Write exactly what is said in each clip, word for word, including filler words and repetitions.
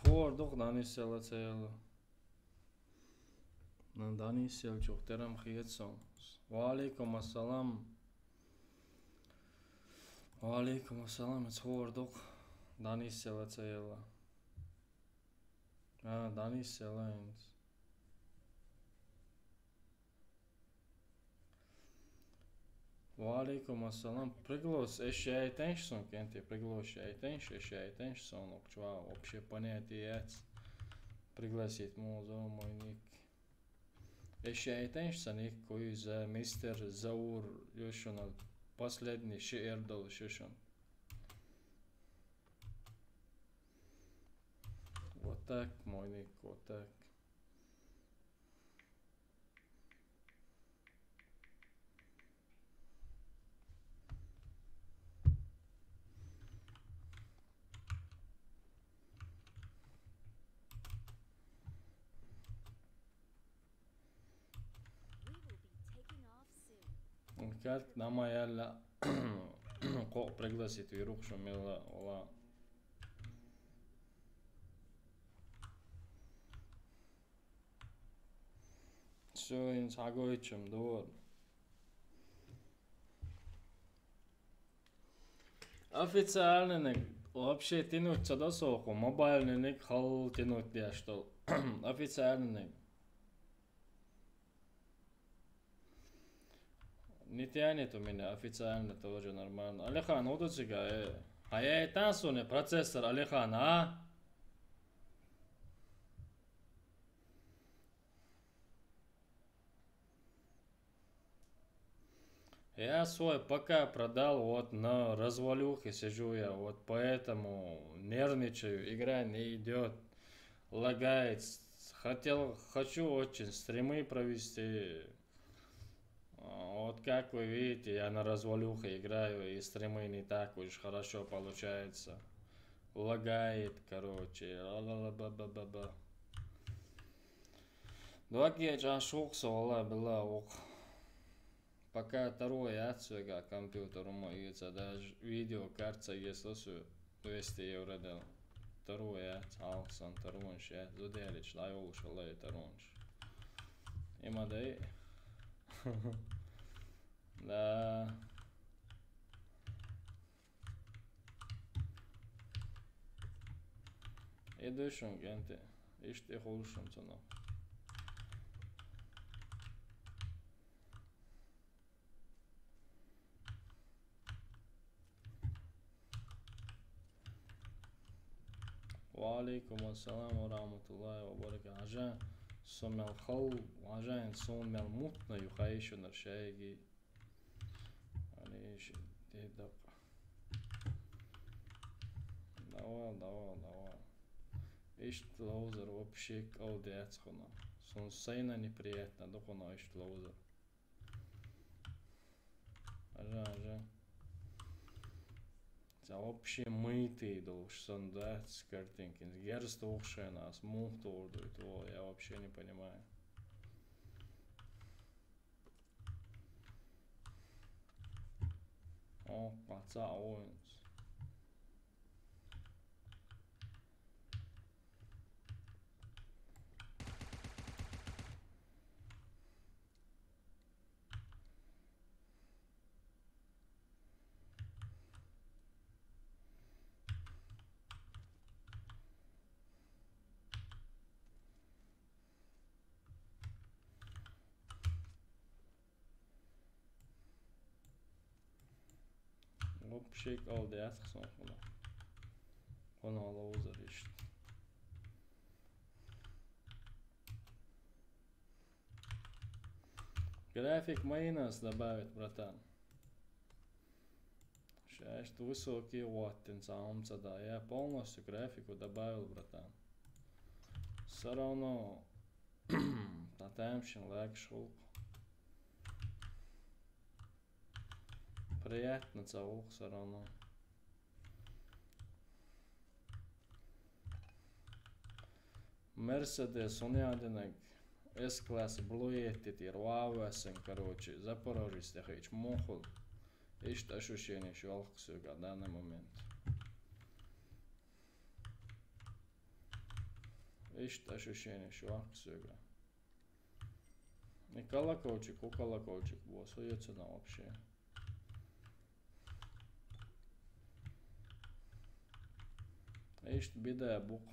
Хор дох данисела цела. На данисел чух терам хиет сон. Ва алейкум ассалам. Ва алейкум ассалам, эц хор дох данисела цела. А, данисела инс. Ва алейкум ассалам. Приглас, эш яйтенш сон, кенти, приглас яйтенш, эш яйтенш сон, окчва, вообще понятие яц. Пригласить музо мой ник. Эш яйтенш сон ник, кой за мистер Заур, ёшуна последний шиэр дол шишон. Вот так, мой ник, вот так. Карт нама яла ко пригласить вирук шумела ола. Всё, инс хагойчем, дор. Официальный ник вообще тянуть цадасоху, мобильный ник хал тянуть дя, что официальный ник. Не тянет у меня официально тоже нормально. Алихан, удуцига, э. А я и тансуне процессор Алихан, а? Я свой ПК продал, вот на развалюхе сижу я, вот поэтому нервничаю, игра не идет, лагает. Хотел, хочу очень стримы провести. А, вот как вы видите, я на развалюхе играю, и стримы не так уж хорошо получается. Лагает, короче. Ла-ла-ла-ба-ба-ба-ба. Два G чан шух сола была ух. Пока второй я цвега компьютер ума ица, даже видеокарта, если су двести евро дал. Второй я цалсан, второй я. Зудерич, дай улуш, лай второй. Има дай. Да. Идущим генте. Иште хулшим цуно. Ва алейкум ассалам ва рахматуллахи ва баракатух. Ажа сомел хал, ажа ин сомел мутна юхайшунар шайги. Али иши дедап. Давал, давал, давал. Ишт лоузер вообще калдец хуна. Сон сайна неприятно, да хуна ишт лоузер. Ажа, ажа. Ца вообще мытый долш сон, да, с картинки. Герст ухшена, а смух тордует. Во, я вообще не понимаю. О, паца оинс. Вообще калды атхсан хуна. Хуна лоузер ишт. График майнас добавить, братан. Сейчас высокий ваттен самца, да. Я полностью графику добавил, братан. Все равно татамшин лаг шелк. Приятно цаух все равно. Мерседес, он яденек С-класс, блуетти, руавасен, короче, Запорожец тяхич, мохул. Ишт ощущение, что алхсуга в данный момент. Иштта ощущение шо ваккха соьга. И колокольчик, у колокольчик бо, со йоцана вообще. Иштта бида букъ.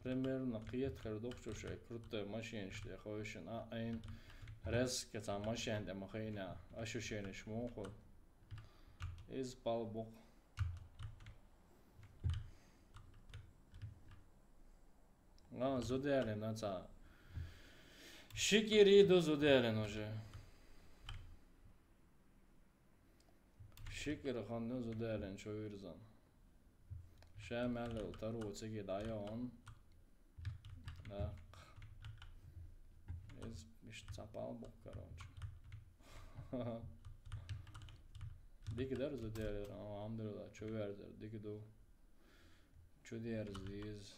Примерно кхетар дукха шоай крутой машинаш тӀа ховшина, а, айн резко цхьа машен тӀа ма хайна, ощущенеш муха. Из пал букъ. А, зуделин, а, цхьа. Ши кӀира ду зуделин уже. Ши кӀира хинна зуделин чу вирзан. Ша мел йола таро цига дӀайоагӀа. Нах. Из иштта цхьа пал букъ, короче. Дика дар зуделин, алхьамдулиллахӀ, чу верзар дика ду. Чу дерза деза,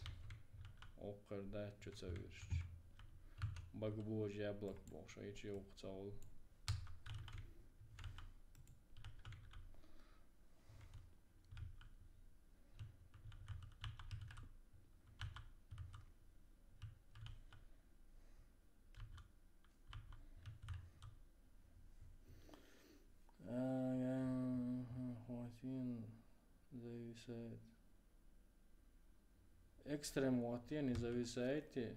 укхар дац чу ца вирзича. Бага божа яблок бохуш, айчи укх ца гӀул. А, я, хватин зависает. Экстрем ваттен и зависаете.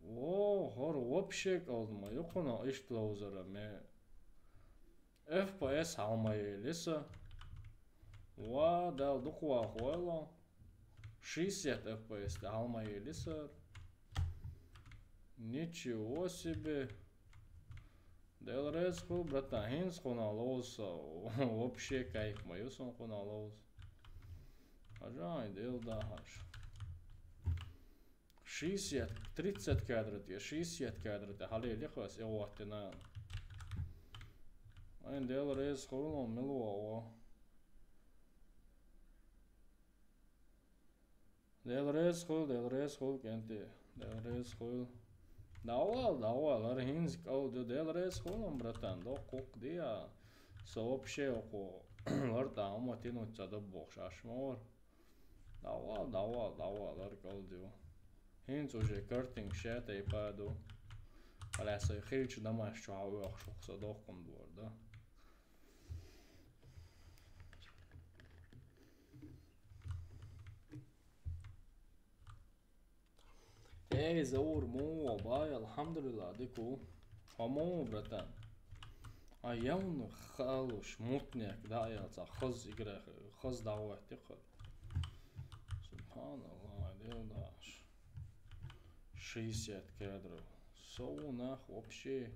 О, хӀара вообще кӀалдма юхуна иштта ловзара ме. Эф П С хьалма елиса. Ва, дал дукха вахойло. Шестьдесят F P S тӀа хьалма елиса. Ничего себе. Дела реза хуьлда, братан, хӀинца кхунах ловза со, вообще кайф ма ю сан кхунах ловза. Хьажа, ай, Дела дахьаш. Шестьдесят, тридцать кадр тӀе, шестьдесят кадр тӀе хьалелира ас, э, ваттина. Ай, Дела реза хуьлда, мила ваха. Дела реза хуьлда, Дела реза хуьлда, кӀентий. Дела реза хуьлда. Давай, давай, лара хӀинца кӀалдо, Дела реза хуьлда, братан, доккха гӀуллакх де. Со вообще окхо лартӀа хӀума тянуть ца до бохуш, аш ма вара. Давай, давай, давай, лара кӀалдо. ХӀинца уже картинг шатай паду. Аля со хилча домашний чу хьаоьхуш ву со доккхун дора, да? Эй, Заур, муха ву, бай, алхьамдулиллахӀ, дика ву. Хьо муха ву, братан? А явна халуш, мутнек, да, ял цхьа хаза игра, хаза дӀахӀоттийна. СубхьаналлахӀ, Дела дахьаш. Шестьдесят кадров. Со ву нах вообще.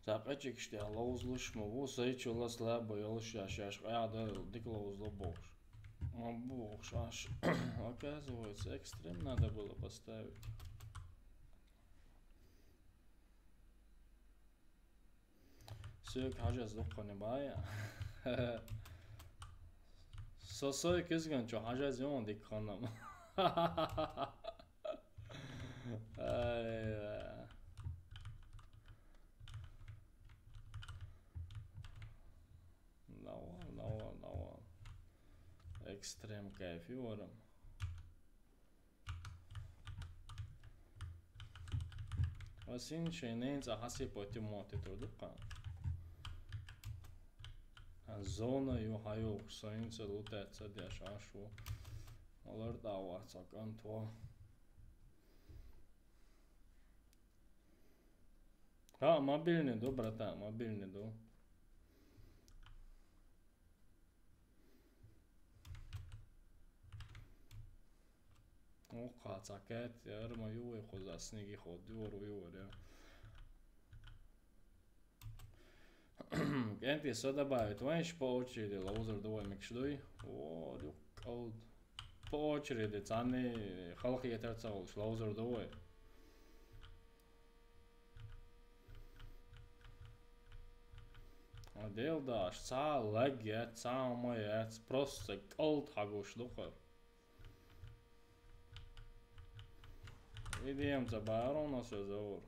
Цхьа къечигаш тӀехь ловзалуш ма ву, сайчул а слабо йолуш, шаьш къаьхьа дара, дика ловзало бохуш. Ма бохуш аш. Оказывается, экстрим надо было поставить. Соьга хьажаз дуккха не бая. Со сой кизган чу хьажаз йон дика ханам. Ай, да. Давай, давай, давай. Экстрим кайф ю варам. Ва син шайн нейн цӀа хьасипати мотти тур дуккха. Зона ю хьайоху, сайнца лутаьца деш аш ву. Лар дӀа вац кӀант ву. Ха, мобильный ду, братан, мобильный ду. О, кхаца кет, яр ма ю вай кхуза, снеги ход, юр, юр, я. КӀентий со добавить вайнаш по очереди, ловзар ду вай микаш дуй. О, дюк, кӀалд. По очереди, царни халхетар ца волуш, ловзар ду вай. Дел даш, цхьа лаг яц, цхьа ма яц, просто кӀалд хьагуш ду-кх. Идем ца барон аса зовр.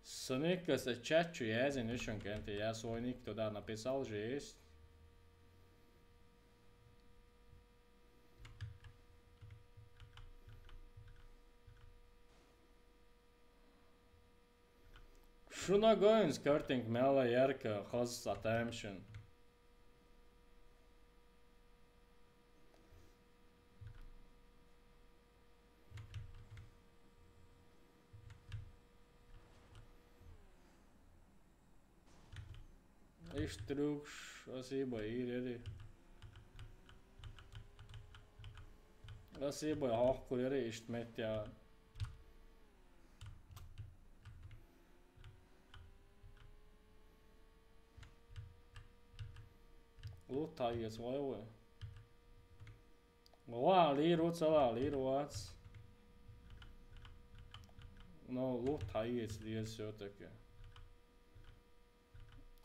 Саникка са чат чу язин ишин кенте, я свой ник туда написал же есть. Шуна гоинс картинг мела ярка хоза сатамшин. Ишт трюкш, спасибо, Ир, Ир. Спасибо, хохку, Ир, ишт меття. Лут тайгес вай вай. Ва, лир у цала, лир вац. Но лут тайгес лир всё-таки.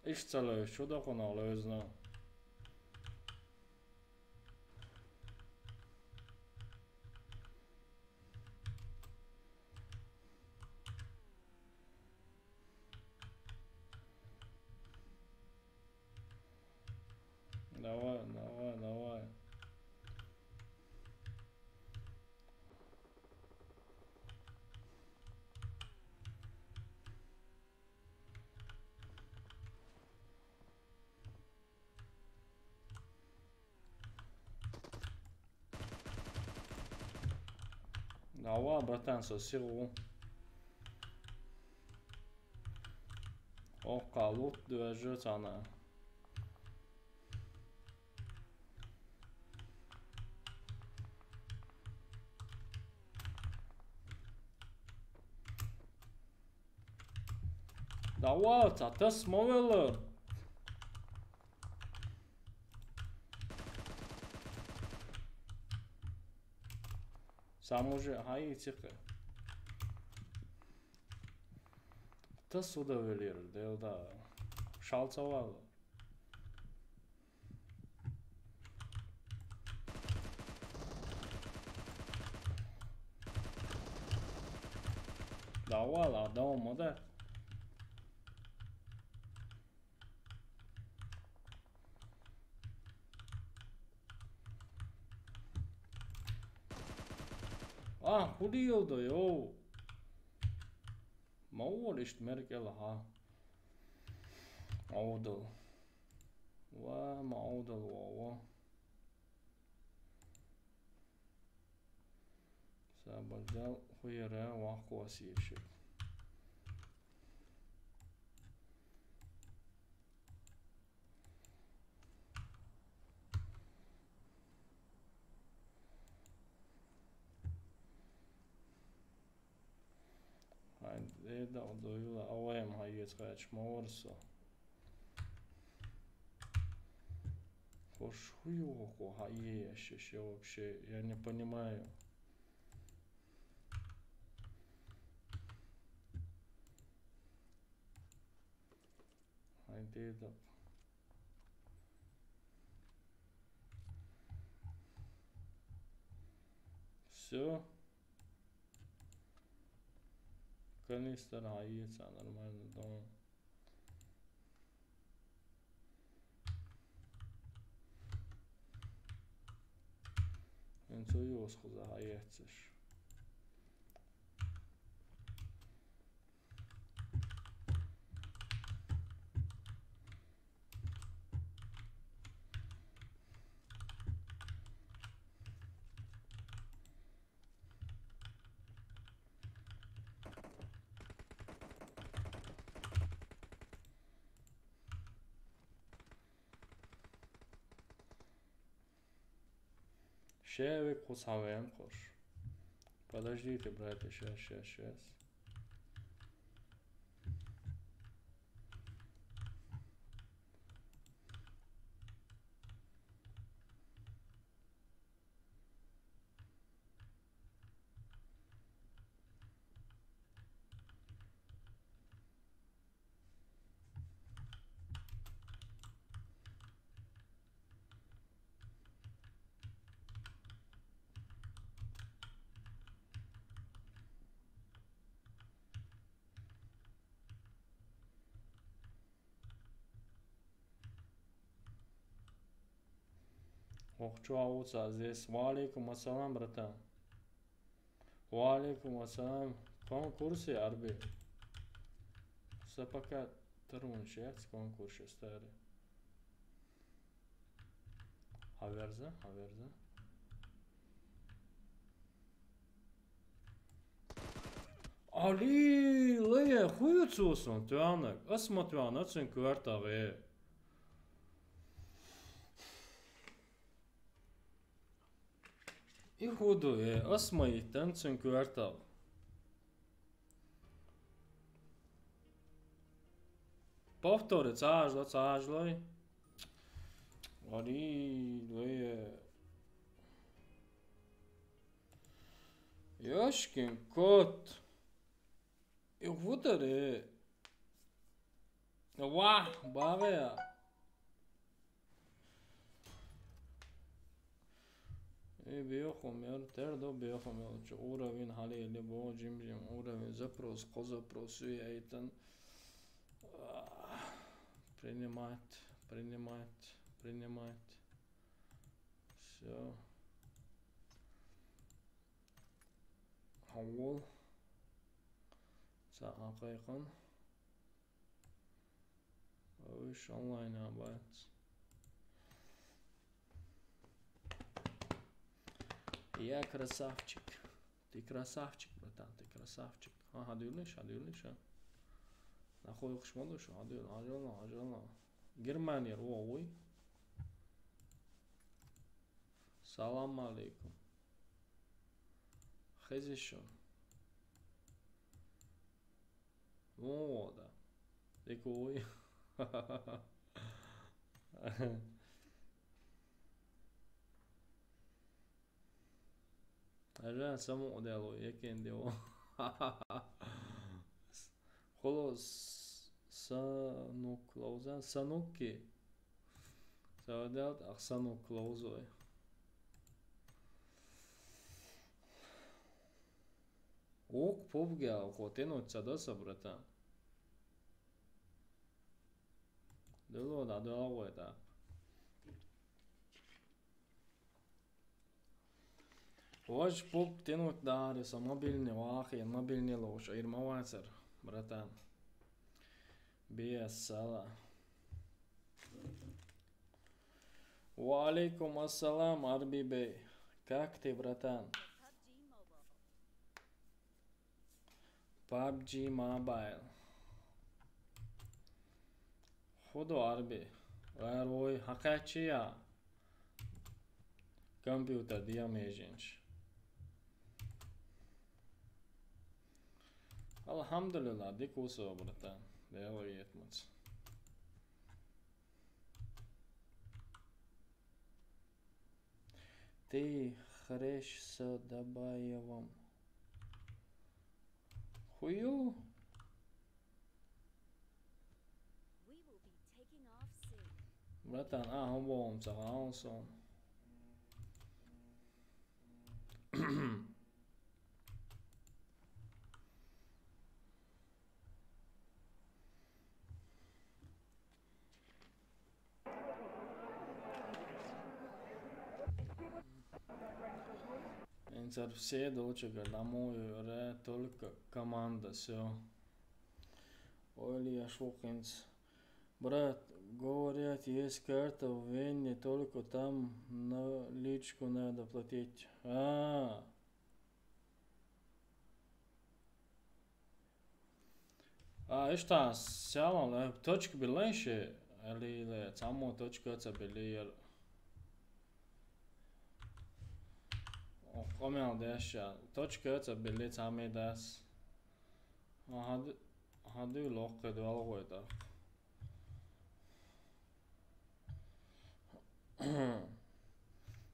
Ишт ца лоьз, чу дахуна лоьзна. Давай, давай, давай. Давай, братан, соси гу. Окка лут дождётся она. Давай, ца тас мовеллар. Сам уже, ага, и тихо. Тас удавеллар, делда. Шалцавал. Давай, ладно, молодец. А, хули ёлда, йоу. Ма уолишт меркел, ага. Аудал. Ва, ма аудал, ва, ва. Сабадал хуяра вахкуас ешек. Хай, деда, удоила, аваем, хай, ец, хай, чморсо. Хош хуёко, хай, ещё, ещё вообще, я не понимаю. Хай, деда. Всё. Канистр хай, ец, нормально, дом. Эн цо юос хоза хаяцаш. Ща век хус хавен хош. Подождите, братья, щас, щас, щас. Ох, чё, а у тебя здесь? Ва алейкум ассалам, братан. Ва алейкум ассалам. Конкурсе, Арби. Сапака трун шец конкурсе, старый. Хаверза, хаверза. Али, ле, хуюцусон, тюанак. Асма тюана, цин квартаве. И худу, э, асма и танцин квартал. Повтори, цажло, цажло. Али, ле. Ёшкин кот. И худу, э. Ва, баве. И биохумер, тердо биохумер, чё уровень халили, бо, джим-джим, уровень, запрос, ко запрос, и айтан. А, принимать, принимать, принимать. Всё. Хавол. Са акайхан. Ой, онлайн абац. Я красавчик. Ты красавчик, братан, ты красавчик. Ага, дюлиш, а дюлиш, а. Нахуй хшмодуш, а дюл, а дюл, а дюл. Германия, о, ой. Салам алейкум. Хезишо. О, да. Дикуй. Ажа саму одело, якин део. Холос санук лауза, сануки. Савадалт ахсану клоузой. Ок, пубгя, хотен отсадаса, братан. Дело да, дело это. Вож пуп тянуть дариса, мобильный вахи, мобильный лош, ирмавацер, братан. Без сала. Ва алейкум ассалам, Арби бей. Как ты, братан? PUBG Mobile. Худо Арби. Варвой хакачия. Компьютер диамежинч. Алхамдулилла, дикусо, братан. Дело етмац. Ты хреш с Дабаевым. Хую? Братан, а, хобом цагаалсон. Инсар все дочек домой, только команда, все. Ой, я шокинц. Брат, говорят, есть карта в Вене, только там наличку надо платить. А. А, ишта, сялан, э, точка билайши, али ле, цамо точка ца билир. О, комел деша, точка ца били цами дас. Ага, ду лохке дуал гойда.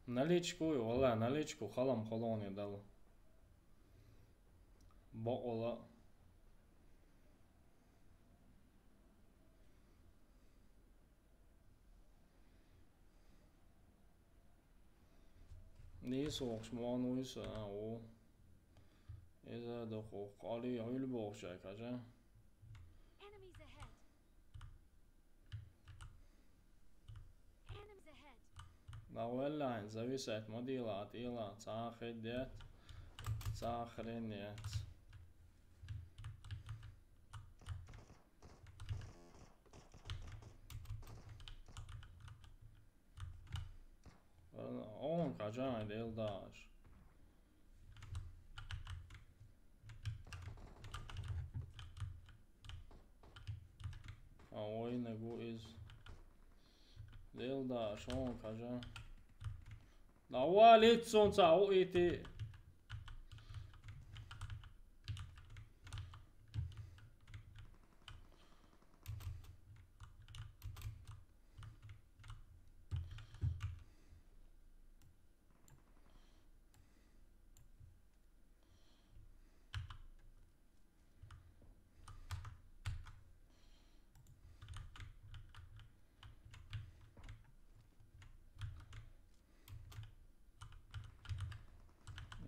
Наличку, вала, наличку, халам, халони дал. Бо ола. Нису окшмон уйса, а, о. Эза дохо, кали, юл бохша, кажа. Enemies ahead. Enemies ahead. Валлахьи, зависать ма дила, атӀила, цхьа хӀама дет, цхьа хӀама яц. Он кажан дел даш. А ойна гу из. Дел даш, он кажан. Давай, лицом ца уйти.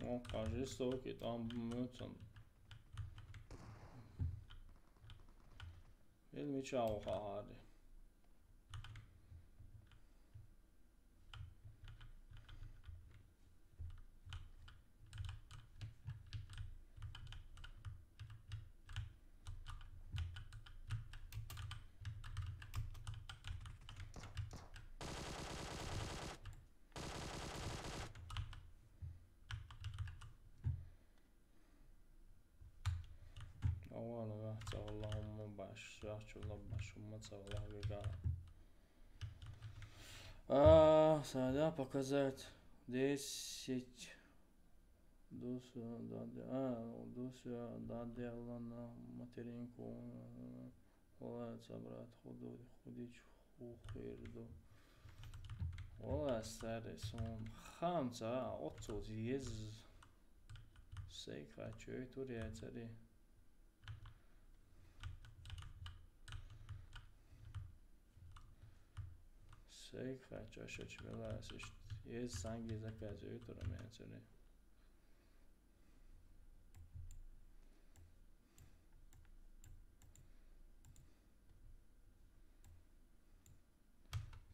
О, кажись, соки там мыцун. Ил мича ухари. Авала вахца Аллахумма баш, свяхчула баш, умма цавла вега. А, сада показать десять. Дус, да, да, а, дус, да, делана материнку. Вала цабрат худу, худич хухирду. Вала сари сон хамца, отцу ез. Сейка чой турия цари. Сейка чаша чмела сишт. Ез санги заказываю тураме цари.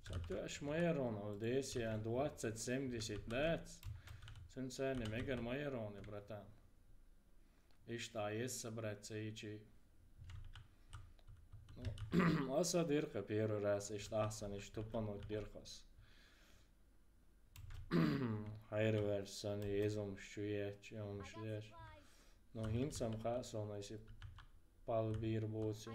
Цатуаш майрон, Одессе, двадцать семьдесят, да? Сенсани мегар майроны, братан. Ишта ес собрать цейчи. Ну, аса дырка первый раз, ишта асан, иш тупануть дыркас. Хайрвер сани езом шуяч, ем шуяч. Но хинсам ха сон, если пал бир боци.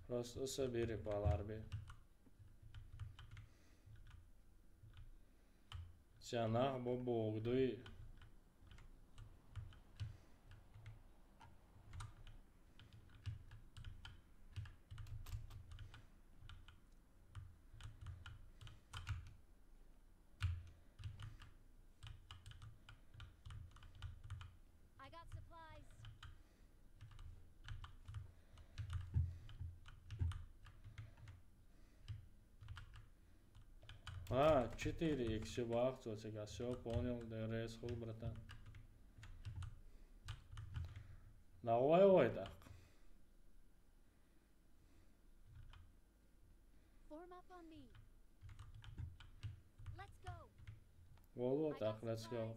Просто собери пал арби. Сянах бо богдуй. I got supplies. А, четыре икс бахцо, всё понял, да, рейс хул, братан. Давай, ой, так. Form up on me. Let's go. Валу, так, let's go.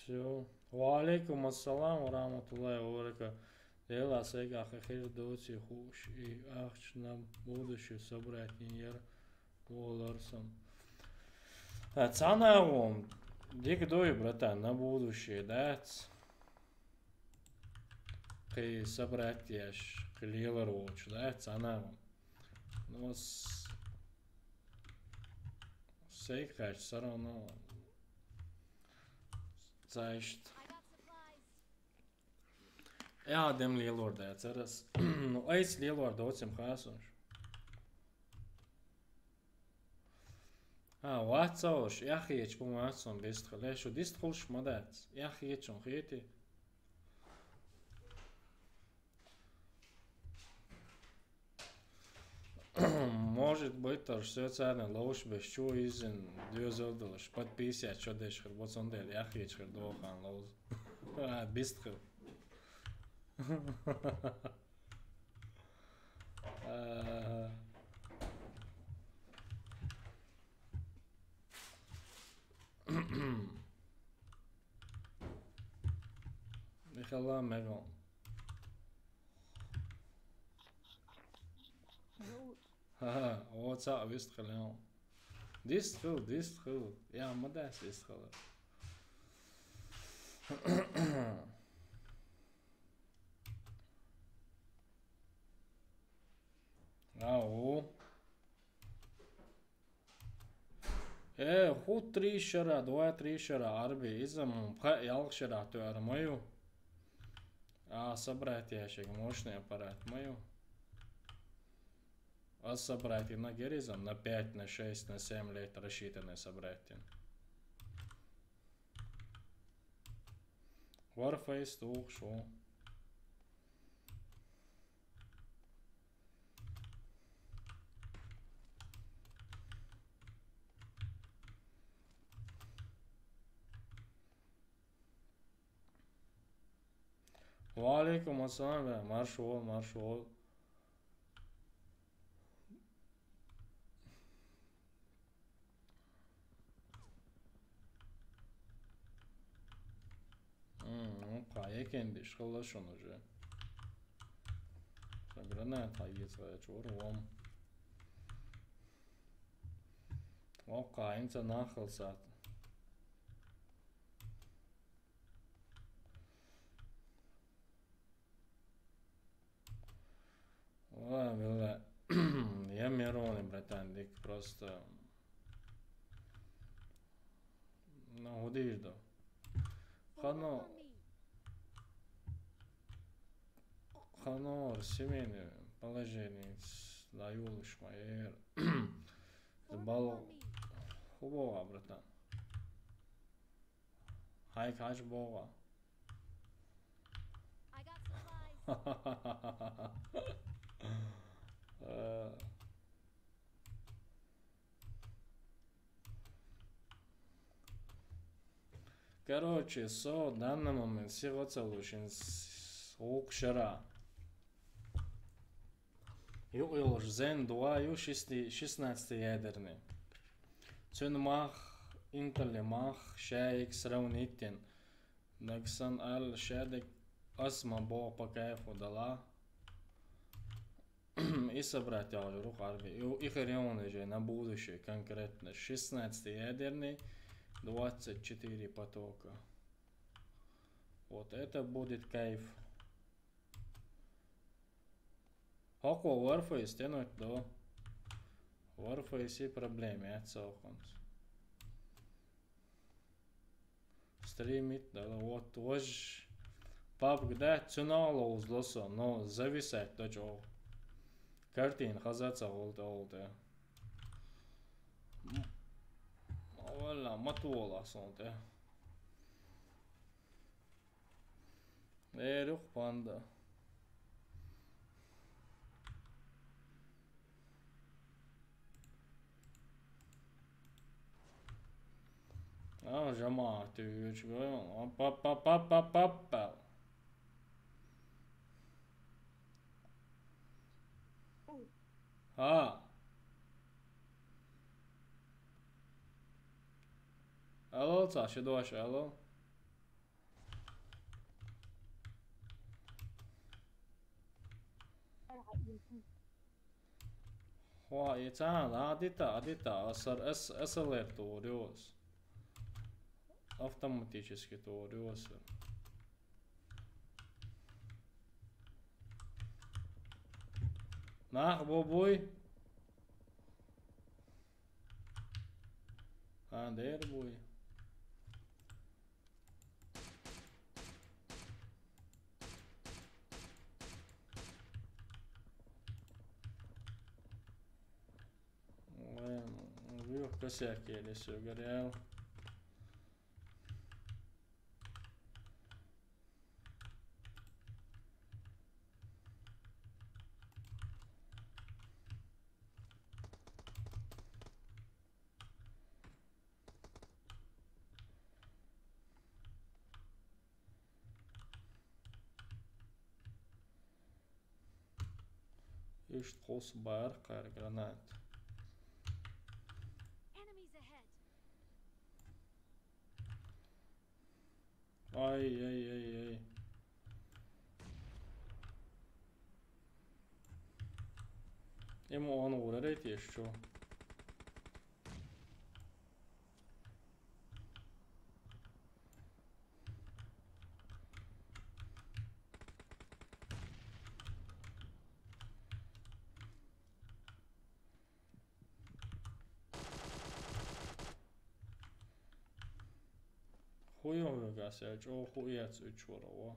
Всё. Ва алейкум ассалам ва рахматуллахи ва баракатух. Дела сега хахир доци хуш и ахч на будущее собрать ниньер оларсам. А, цанавом, дик дой, братан, на будущее, да? Кы собрать яш, кы лилар воч, да? Цанавом. Ну, с-, сейкач, всё равно. Цайшт. I got supplies. Ӏа дем лелор дацар ас. Ну, айс лелор доцим хасунш. А, вац ца уш, яхъеча бу мац сом дистхила. Шу дистхулш ма дац. Яхъечун хети. Может быть, тоже всё царна лоуш беш чу изин дёзелдалаш. Подписать чо деш хир, боцон дел яхъеч хир дохан лоуз. А, бистхил. А. Михала мегон. Ха, о, ца вист хилен. Дистхил, дистхил. Я, ма дас дистхил. Ау. Э, ху три шара, два три шара, арби, изам, пха, ялх шара, то армаю. А, собрать ящик, мощный аппарат, мою. А собрать и на геризам, на пять, на шесть, на семь лет рассчитанный собрать. Warface тух шо. Ва алейкум ассалам, ва маршо, маршо. М, ну, ка, екен биш, хылышын уже. Ша граната ецвая чур, вом. О, ка, инца нахыл сат. Ой, бля. Я Мироны, братан, дик просто. Ну, удивишь, да. Хано. Хано, семейное положение. Да, юлыш майер. Бал. Хубова, братан. Хай каш бога. I got supplies. Э, короче, со данный момент си гоцалушин с-, укшара. Ю-, юлш зен два ю шести-, шестнадцатый ядерный. Цун мах, интелли мах, шаик сравнитен. Наксан ал шадик асма бо по кайфу дала. И собрать ал рух арби. И, и хрен же на будущее конкретно. Шестнадцатый ядерный, двадцать четыре потока. Вот это будет кайф. Хоко Warface тянуть до. Warface и проблемы, я целком. Стримит, да, вот, вож. Пап, да, цунало узлосо, но зависать до чего. Картин хазаца олд, олд, да. М, вала, матуола сонте. Эр ух панда. А, жамаат, ты чего? А, па, па, па, па, па, па. А. Алло, Саша, Доша, алло. Хва, и цан, адита, адита, асар эс, эсэлэр туриос. Автоматически туриос. Нах бобуй. А, дэр буй. Косяк ели сёгар ял. Ишт хус бар кар гранат. Enemies ahead. Ай, ай, ай, ай. Ему он урарет ещё. Хуёвый гасяч, о, хуяц уч варава.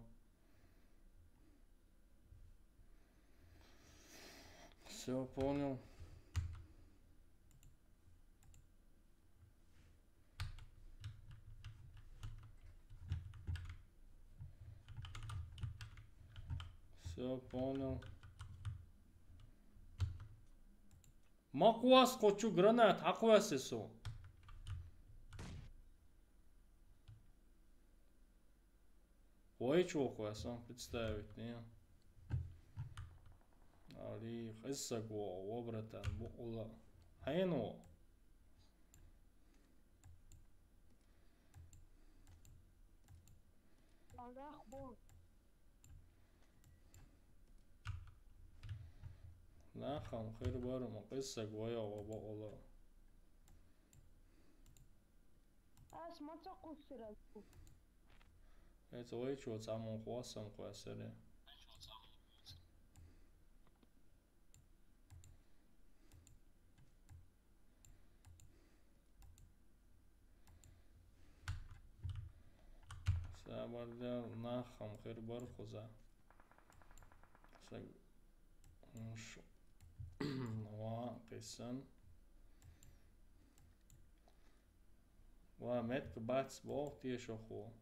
Всё, понял. Всё, понял. Маквас хочу гранат, аквасису. Ой, чё, квас, он представить, не? Али, хиса го, о, братан, бу ула. Айну. Аллах бу. Нахам хыр барма, хиса го, я, о, бу ула. Ас маца кусыра. Это ой, чё, самым хвастом квасили. Сабарда нахам хыр бар хуза. Саг-, ш-, ва, кисан. Ва, метка бац бох тиешоху.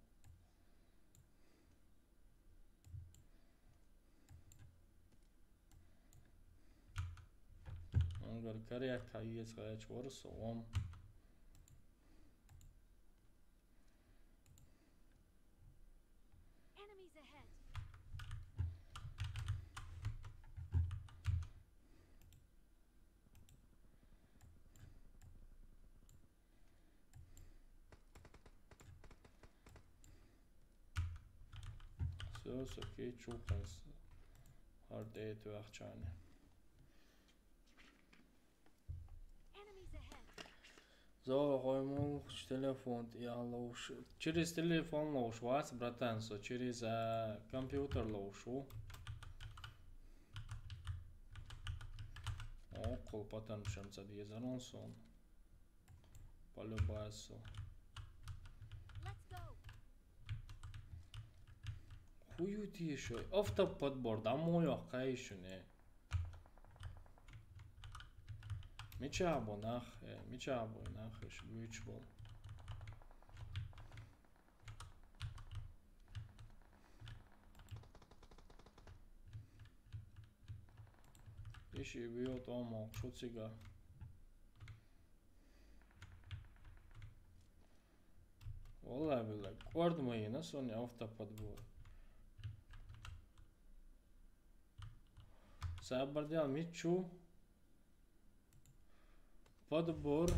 Ангар каряк кайец гач ворсо, ом. Enemies ahead. Всё, всё, окей, чё, хас. Хардейт вахчане. Enemies ahead. Зо, хоймул, телефон, я лоуш. Через телефон лоуш, вас, братан, со, через, а, компьютер лоуш, у. О, кол патан шамца дезанон сон. Полюбасу. Let's go. Хую ти ещё. Автоподбор, да моё, какая ещё не. Меча бу нах, э, меча бу нах, ещё бич бу. Иши бьёт омо, шуцига. Валлахи билла, квард майна сони автоподбор. Сабар дел мичу. Подбор.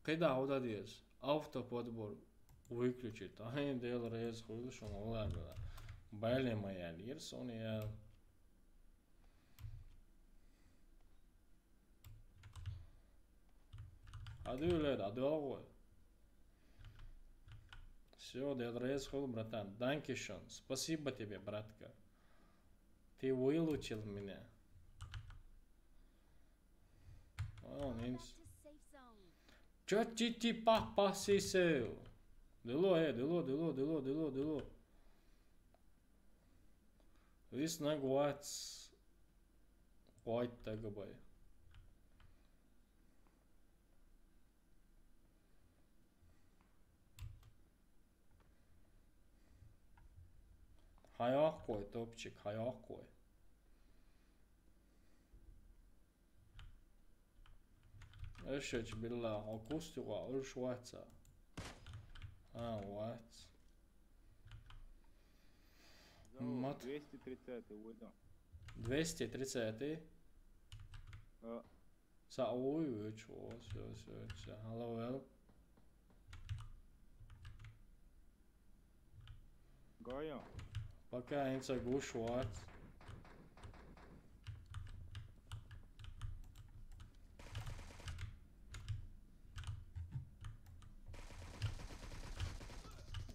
Кайда ауда диес? Автоподбор. Выключить. Ай, дел рез хуйлу шон, валлахи билла. Байле мая лир сони я. Адюлет, адюлгой. Всё, дед рейс хул, братан. Данкишон. Спасибо тебе, братка. Ты вылучил меня. О, нинс. Чё ти ти пах пах си сеу? Дыло, э, дыло, дыло, дыло, дыло, дыло. Вис на гуац. Гуайт тагабай. Хьайоккхой, топчик, хьайоккхой. Эшеч, билла, хьо куст юкъа уьш вац? А, вац. Зо, мат. Двести тридцатый выйду. Двести тридцатый? А. Са уй, уч, о, всё, всё, всё. Hello, well. Гая. Пока инца гуш вац.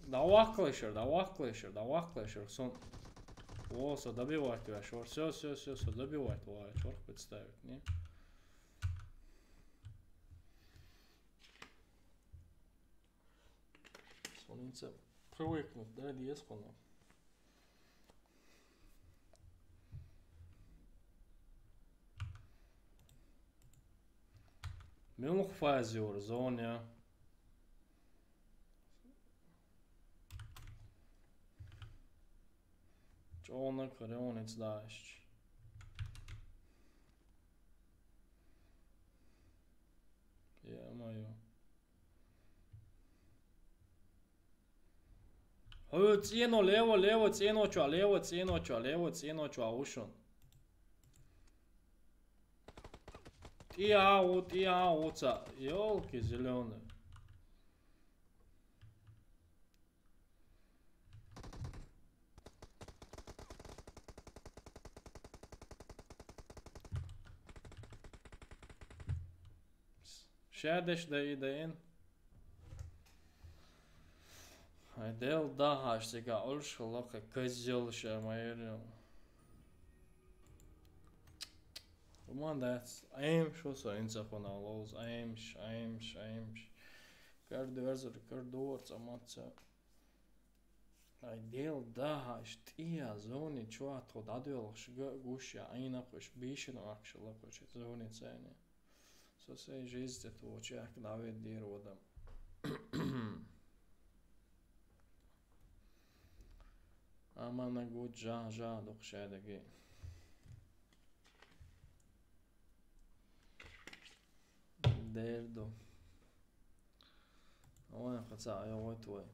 Да вахлешер, да вахлешер, да вахлешер. Сон. О, со добивать тебя, шор. Всё, всё, всё, со добивать, ва, чёрт представить, не? Сон инца привыкнуть, да, диес хона. Милх фазиор зоня. Чёнок рёнец дашч. Е-моё. Хьо цӀено, лево, лево, цӀено чуа, лево, цӀено чуа, лево, цӀено чуа, ушун. ТӀия у, тӀия у ца, ёлки зелёные. Шадеш да и да ин. Ай, дел дахаш сега ульш лока козел ша майрил. Руман дац. Айм шо со инца хона лоз. Аймш, аймш, аймш. Кардуэрзур, кардуэр цамаца. Ай, дел дахаш, тӀия зони чуа тхо дадуэлхш га гуш я, айна хуш, бишин ахш лакуш, зони цайни. Со сей жизнь это очах навет дир водам. Ама на гуд жа, жа, духшедаги. Дерду. Ой, хаца, ай, ой, твой.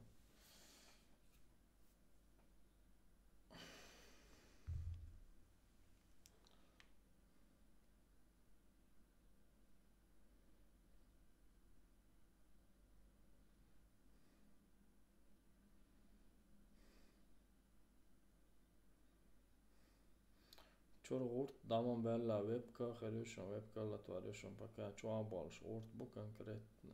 Чур гӀурт даман белла вебка херюшун, вебка латварюшун, пока чуан болш гӀурт бу конкретно.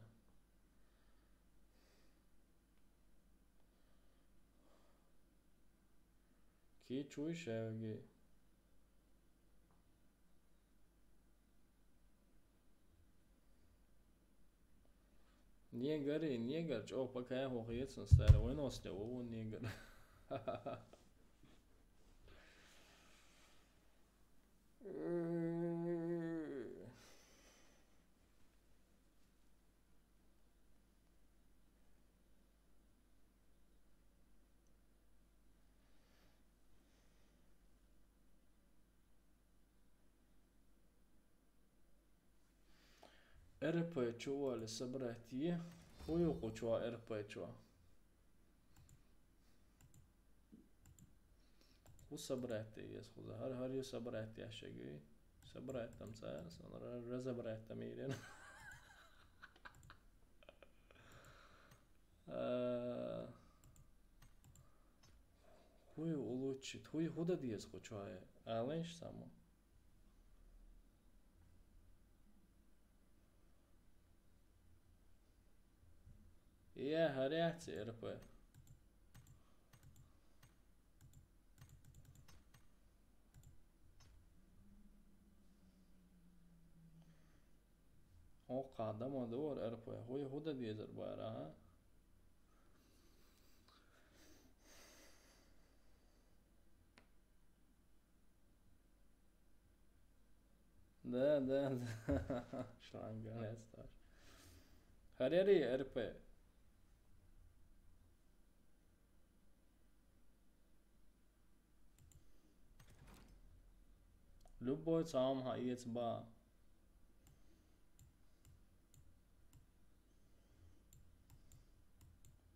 Ки чуй шевги. Негр и негр, чё, пока я хох ецен старый, вынос не вову негр. РП чуали собрать е? Хуюкъу чуа РП чуа. Ху собрать ес хуза. Гьар, гьар ю собрать яшаги. Собрать там ца, сон ра-, разобрать там ирен. А, хуй улучшить, хуй худа диес ху чуа. Алеш само. Я, горячий РП. О, къадама дур РП. Хуй худа дезар бара, а? Да, да, да. Шланга не стар. Харири РП. любой цхьа хӀума хьаэца бакъ.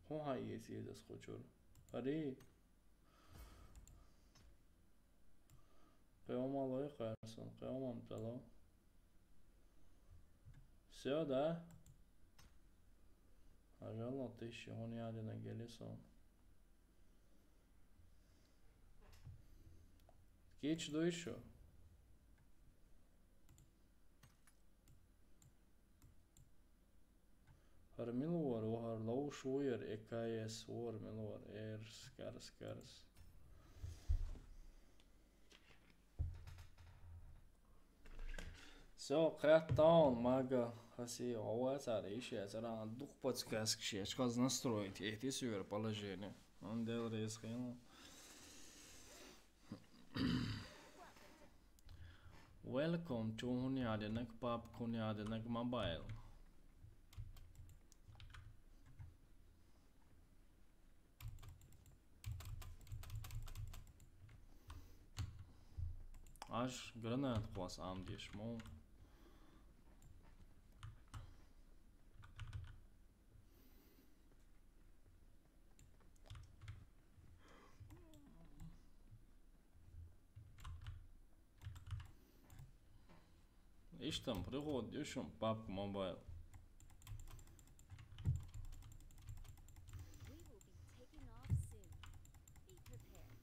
ХӀун хьаэца еза ас кху чура? Пари. Кхин хӀума лой кхарсан, кхин хӀума тӀало. Всё, да? Ажалла тыщи хӀун яде на гелесон. Кич дуй шу? ХӀара мила вара, ва хӀара ловш вуяр, Э К С вора мила вара, эрс, карс, карс. Всё, кхеттон, мага, хаси, ова цара, иши цара, дух подсказка шеш, хаз настроить, эти сюр положение. Он дел рез хин. Welcome to хӀун яде наг, пабг хӀун яде наг, мобайл. Аш гранат кхоссам деш мо. Иштта приход ю шун пабг мобайл. We will be taking off soon. Be prepared.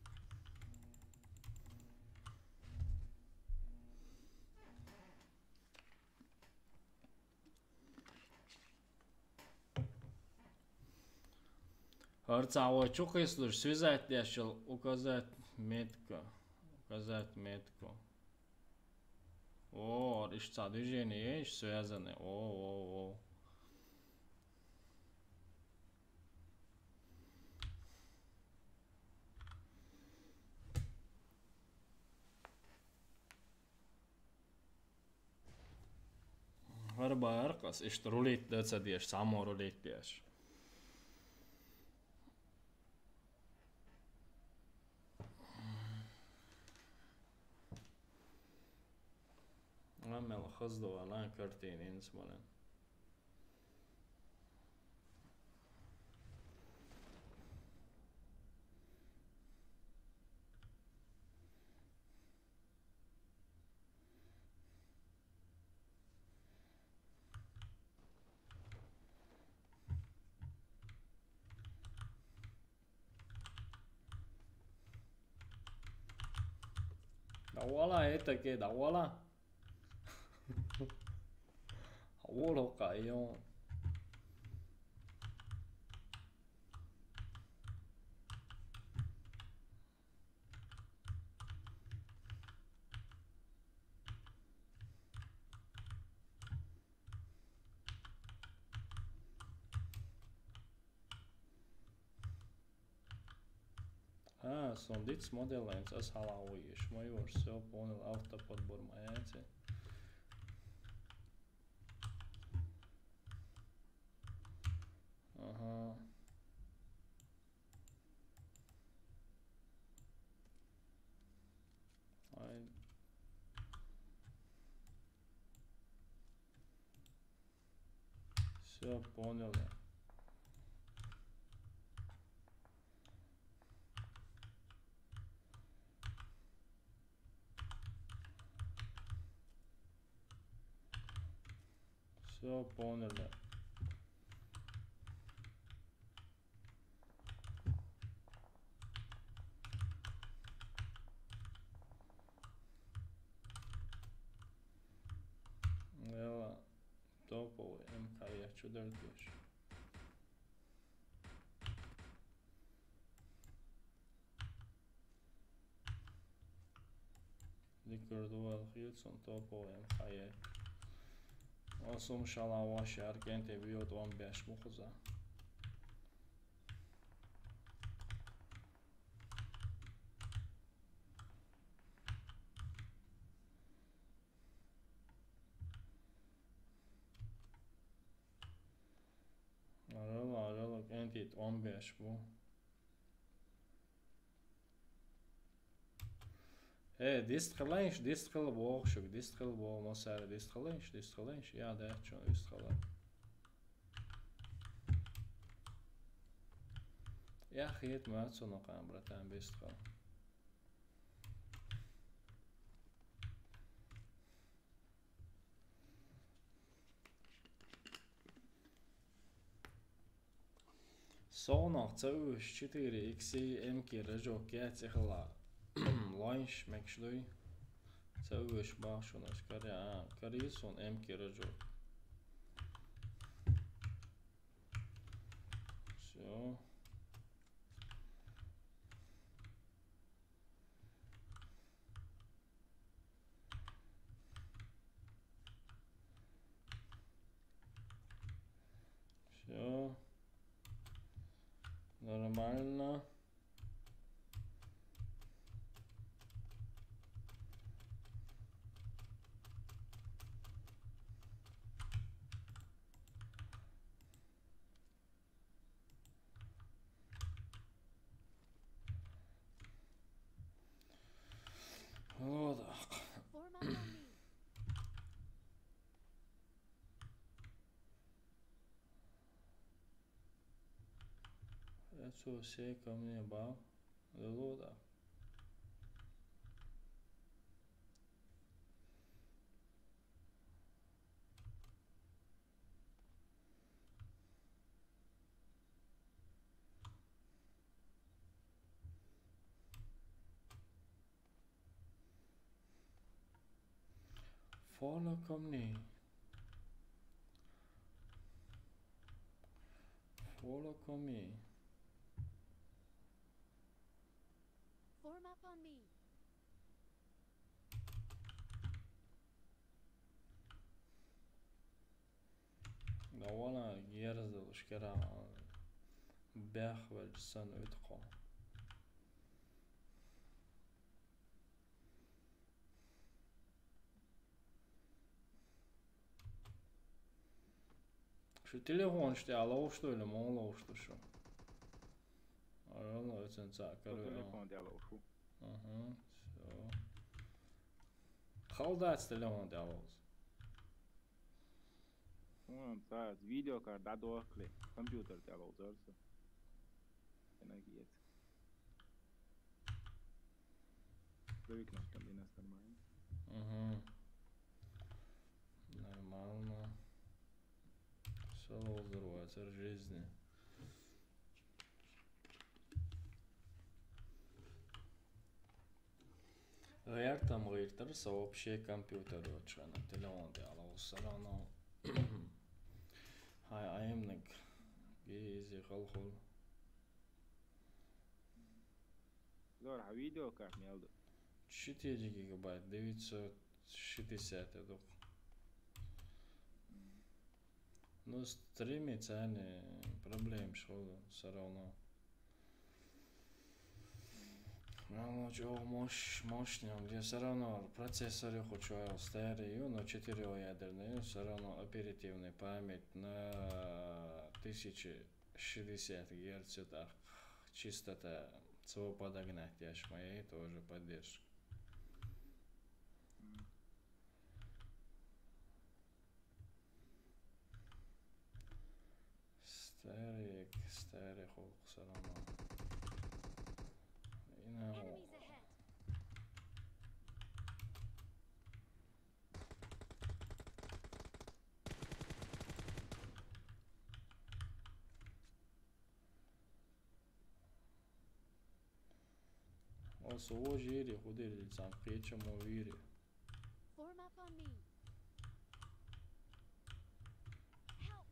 ХӀара цхьа вай чу кхийсалуш, связать деш йола указать метку. Указать метку. О, иштта цхьа движение есть, связанный. О, о, о. ХӀара бакъ ас иштта рулить дан ца деш, цхьаммо рулить деш. Мел хаза ду вала картина инс бален. ДӀавала, это ке, дӀавала. Хьавола хӀокху айон. А, сон диц моделлайнца ас хьалавоеш. Майор, всё, понял, автоподбор моя эти. Ага. Ай. Всё, понял я. Всё, понял я. Ела, топовый М К я чудардеш. Диккар дуал хьийцун топовый М К я. Осум шала вашар кенте биот ван беш мухуза. Арала, арала, кӀентӀи тӀом беш бу. Э, дистхиланш, дистхила боху шуга, дистхила боху, массара дистхиланш, дистхиланш, я даьччун дистхила. Я хет мацуна кан, братан, бистхила. Совнах ца уьш четыре икси эмкира жок яц ихла. Лойнш мекш дуй. Ца уьш бахшунаш каря, а, кари сон эмкира жок. Всё. Всё. Нормально. Вот так. Отсюда все ко мне бал. Вот так. Follow ко мне. Follow ко мне. Form up on me. Да вона ерзал шкера бяхвал сан уткъо. Шу телефон ште алоу, что ли, мон лоу, что шу? Ара, ну, это ца, короче. Телефон де алоу шу. Ага, всё. Халдац телефон де алоу. Вон, ца, видеокарта дадохкли, компьютер де алоу, зарса. Энергиец. Привыкнуть там, и нас нормально. Угу. Нормально. Все взрывается в жизни. Гъяртам гъиртар, со вообще компьютер вачхана, телефон де алоу, все равно. Хай, айымник, гизи халхул. Зор, а видеокарта мел ду? Четыре гигабайт, девятьсот шестьдесят эдук. Ну, стримить, а не проблем, что все равно. Ну, чё, мощ-, мощный, где все равно процессоры хочу старый, но четырёхъядерный, все равно оперативная память на тысяча шестьдесят герц, так, чистота, всего подогнать, я ж моей тоже поддержка. Старик, старик, холку салама. Ина. Enemies ahead. О, со вожири, худери, цан кеча мовири. Form up on me. Help!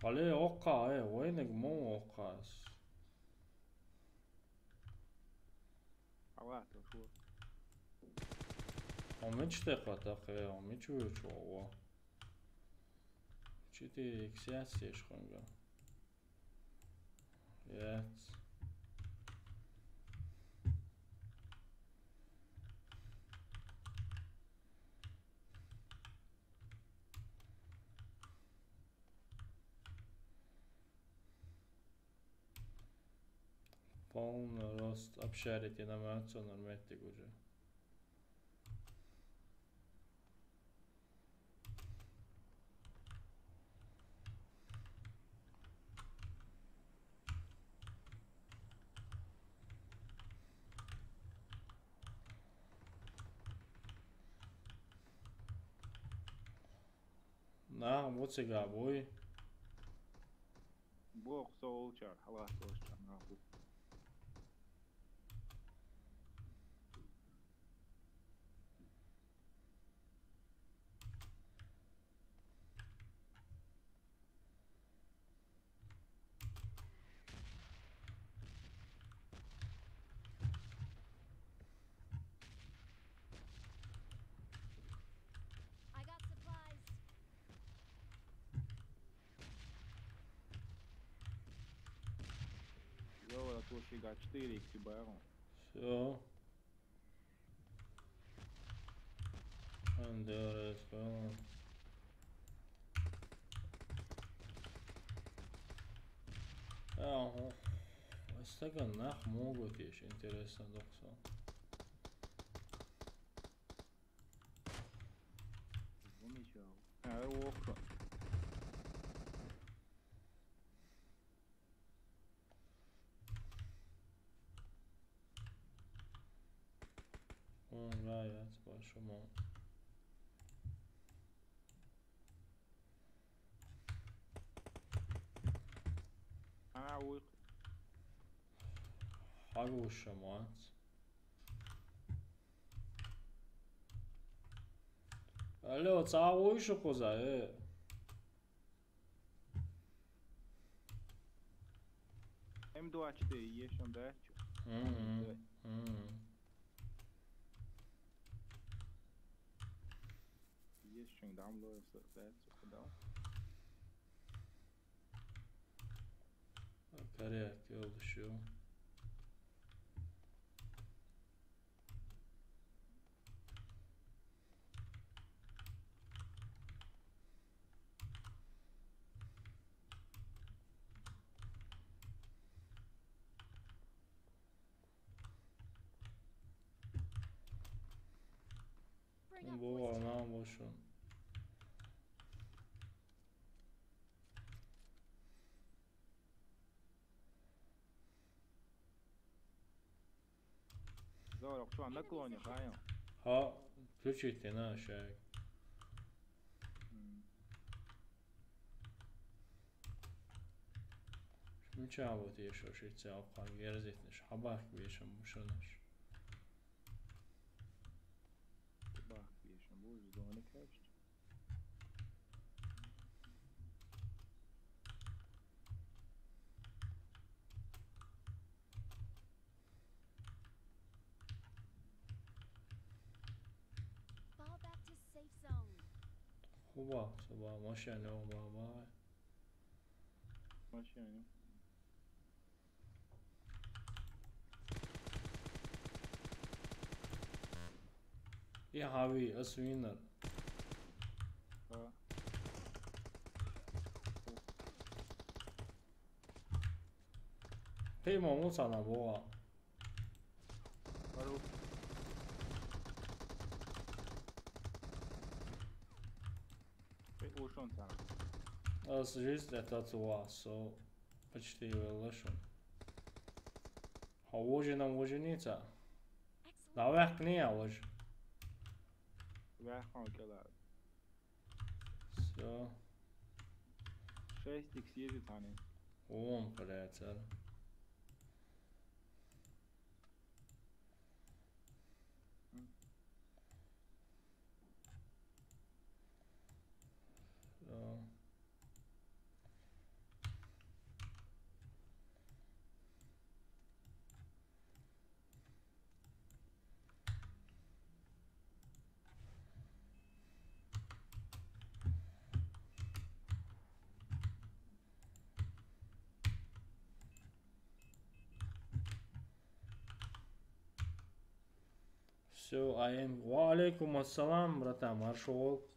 Алло, окка, э, войнак мо оккас. Ала, то шу. О, мечте ката, э, о, мечу чего? Четыре икс яц еш хьуна? Яц. Полный рост, обшарить информацию нормально уже. Нах бу цига буй. Бу окса олчар, халас олчар, нах бу. I got supplies. Йо, а то фига, четыре икс барон. Всё. Андерес, барон. Ага. Стакан нах могут ещё, интересно, докса. Вон ещё. А, окко. Вон, да, я спрашивал. А, уй. Хагуша, мать. Алло, цагуй шукуза, э. М двадцать четыре, есть он, да? Мгм. Да. Мгм. Есть что, там было, да, да. Корея, кёлдүшү. Bring up Бу force. Анан болушун. Здорово, что, на клоне, Хайо? Ха, включить на шаг. М. Мича вот ещё шица алкан герзитнеш, хабах бешем бушанеш. Хабах бешем буш, зоны капшт. Fall back to safe zone. Хуба, суба, машина, хуба, ба. Машина. Я хави, ас винер. Ха. Хей, ма, муца на бога. Пару. Хей, ушон цана. Ас жизнь это туа, со почти велошон. Ха, вожи нам вожи ница. Excellent. Да, вяхни, а вож. Вяхни, кела. Всё. Шесть икс есть, Таня. Он, блядь, а. М. Всё. Всё, а эм, ва алейкум ассалам, братан, маршо волкъ.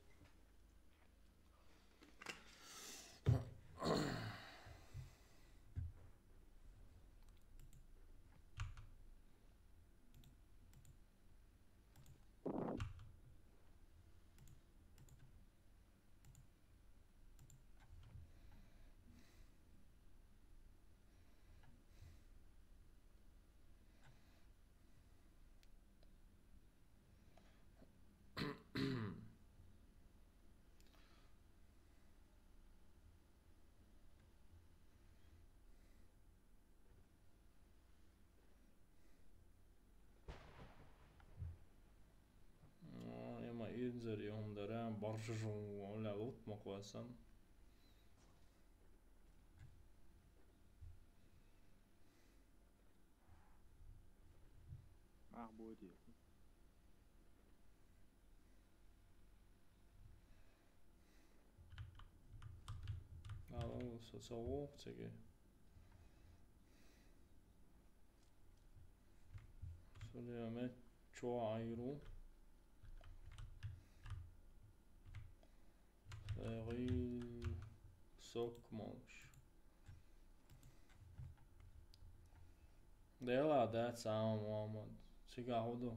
Ма инзари хӀума дара, баржа жун валя лут ма кхосан. Ах, боди. Ала, со ца вохцеге. Сулеймет чо айру. Ферил сок молш. Дела да цаам Муаммад. Цига худу.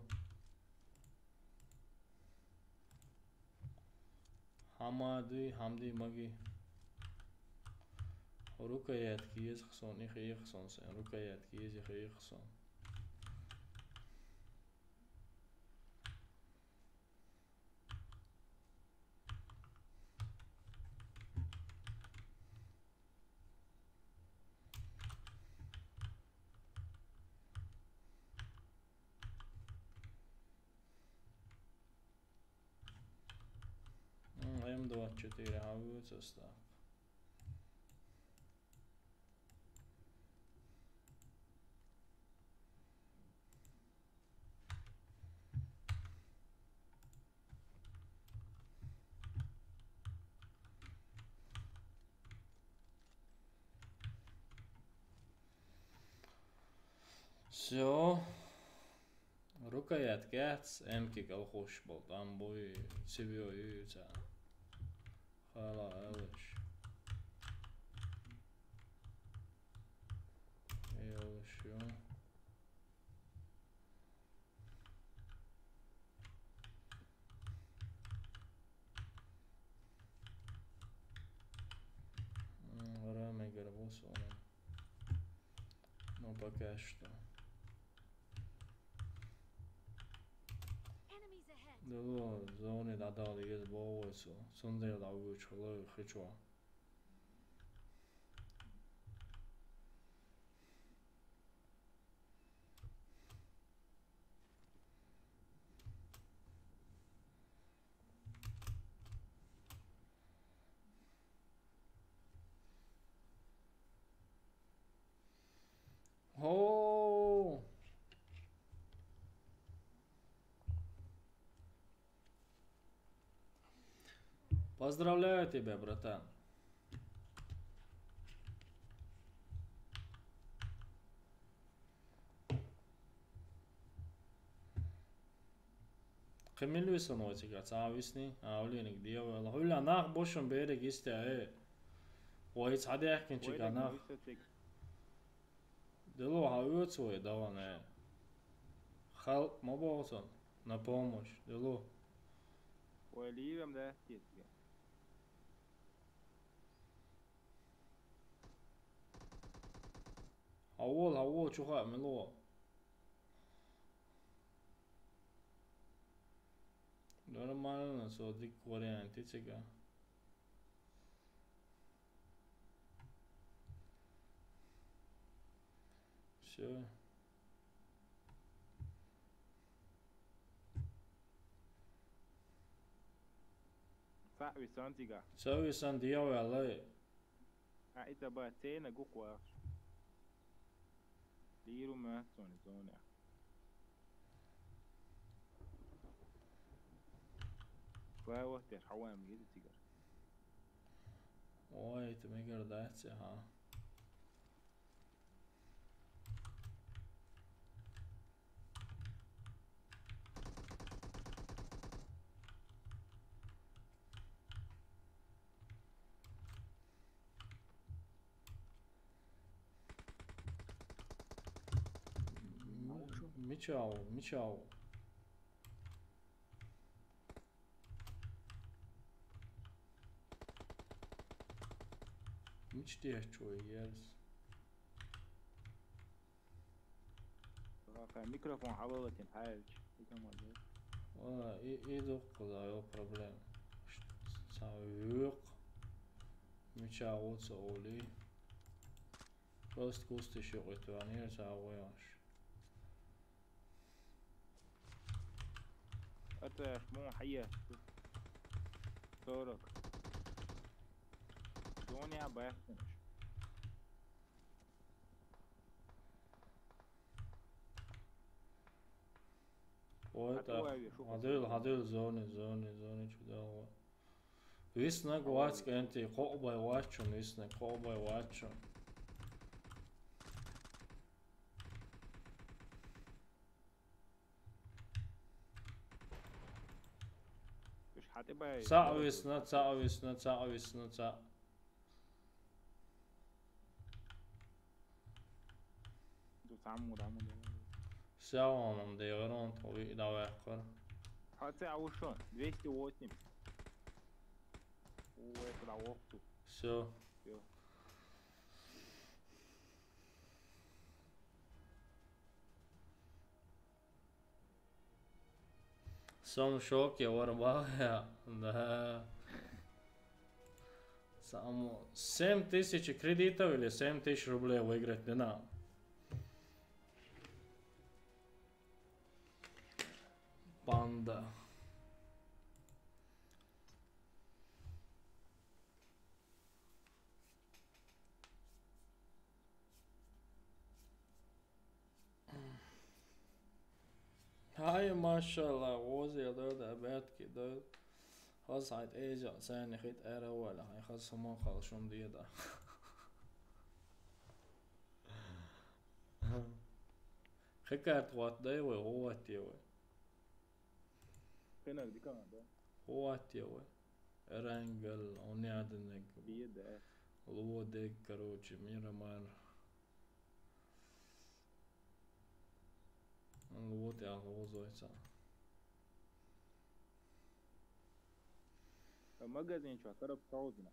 Хамади, хамди маги. Рукаят киез хсон, их их хсон сен. Рукаят киез их их хсон. М, М двадцать четыре, а вы состав. Всё. Рукаят кац, эмки калхуш болт, ам буй сивио юца. Хала алыш. Элыш ю. М, Рамегер бусона. Ну, пока что. Enemies ahead. Дело зоны дадал из бовойсу. Сунзер да угу чхлы хычуа. О! Поздравляю тебя, братан. Къимил висан вайцига, ца висни, а, улиник диавала. Хула нах бошун берег истя, э. Вай цадяхкин чига нах. Дело ха уцвой даван, э. Халк ма бовсан на помощь. Дело. Вай ливем да, тетка. Хавол, хавол, чуха мило. Нормально, со дик вариант, и цига. Всё. Фа висан цига. Со висан диавала. А, ита ба цена гукъварш. Лиру ма сони зоня. Фа вахтер хавам гиди цигар. Ой, это мегар дайце, ха. Мича ву, мича ву? Мича деш ву ерз? Ваха, микрофон хьалалатин хьаялча. Итамал дер. Вала, и, и дуккха да йо проблема. Ш-, ца вуьйкъ. Мича ву ца оли. Просто кустиш юкъе тоьхнера ца вуьйкъаш. Ата аш мун хьае. Сорок. Зоне а бахтинаш. Ой, хьату так. Хьадуьйла, хьадуьйла, зоне, зоне, зоне чу дагӀо. Виснаг вац кӀанти, кхоъ бай вац чун, виснаг кхоъ бай вац чун. Уж хьатӀе бай. ЦаӀ висна, цаӀ висна, цаӀ висна, цаӀ. Ду цаму, даму, даму. Всё, он дегӀар, он тхо виъ дӀаваьккхар. Хьо ца а вушо, двести восемь. О, это да, ох ты. Всё. Всё. Сом в шоке, варбая. Да. Само семь тысяч кредитов или семь тысяч рублей выиграть не надо. Панда. Хьай, машалла, гӀозел дар да, баьтки дар. Хаза хьай тӀеза, сайни хит ара вала, хьай хаза хӀума халшун деда. Хикарт гӀот дай вай, гӀот дай вай. Къинаг дикан да. ГӀот дай вай. Эрангел, онядинег. Бие да. Луодег, короче, мира мар. Ну вот, я лозойца. Магазин чё, коробка узна.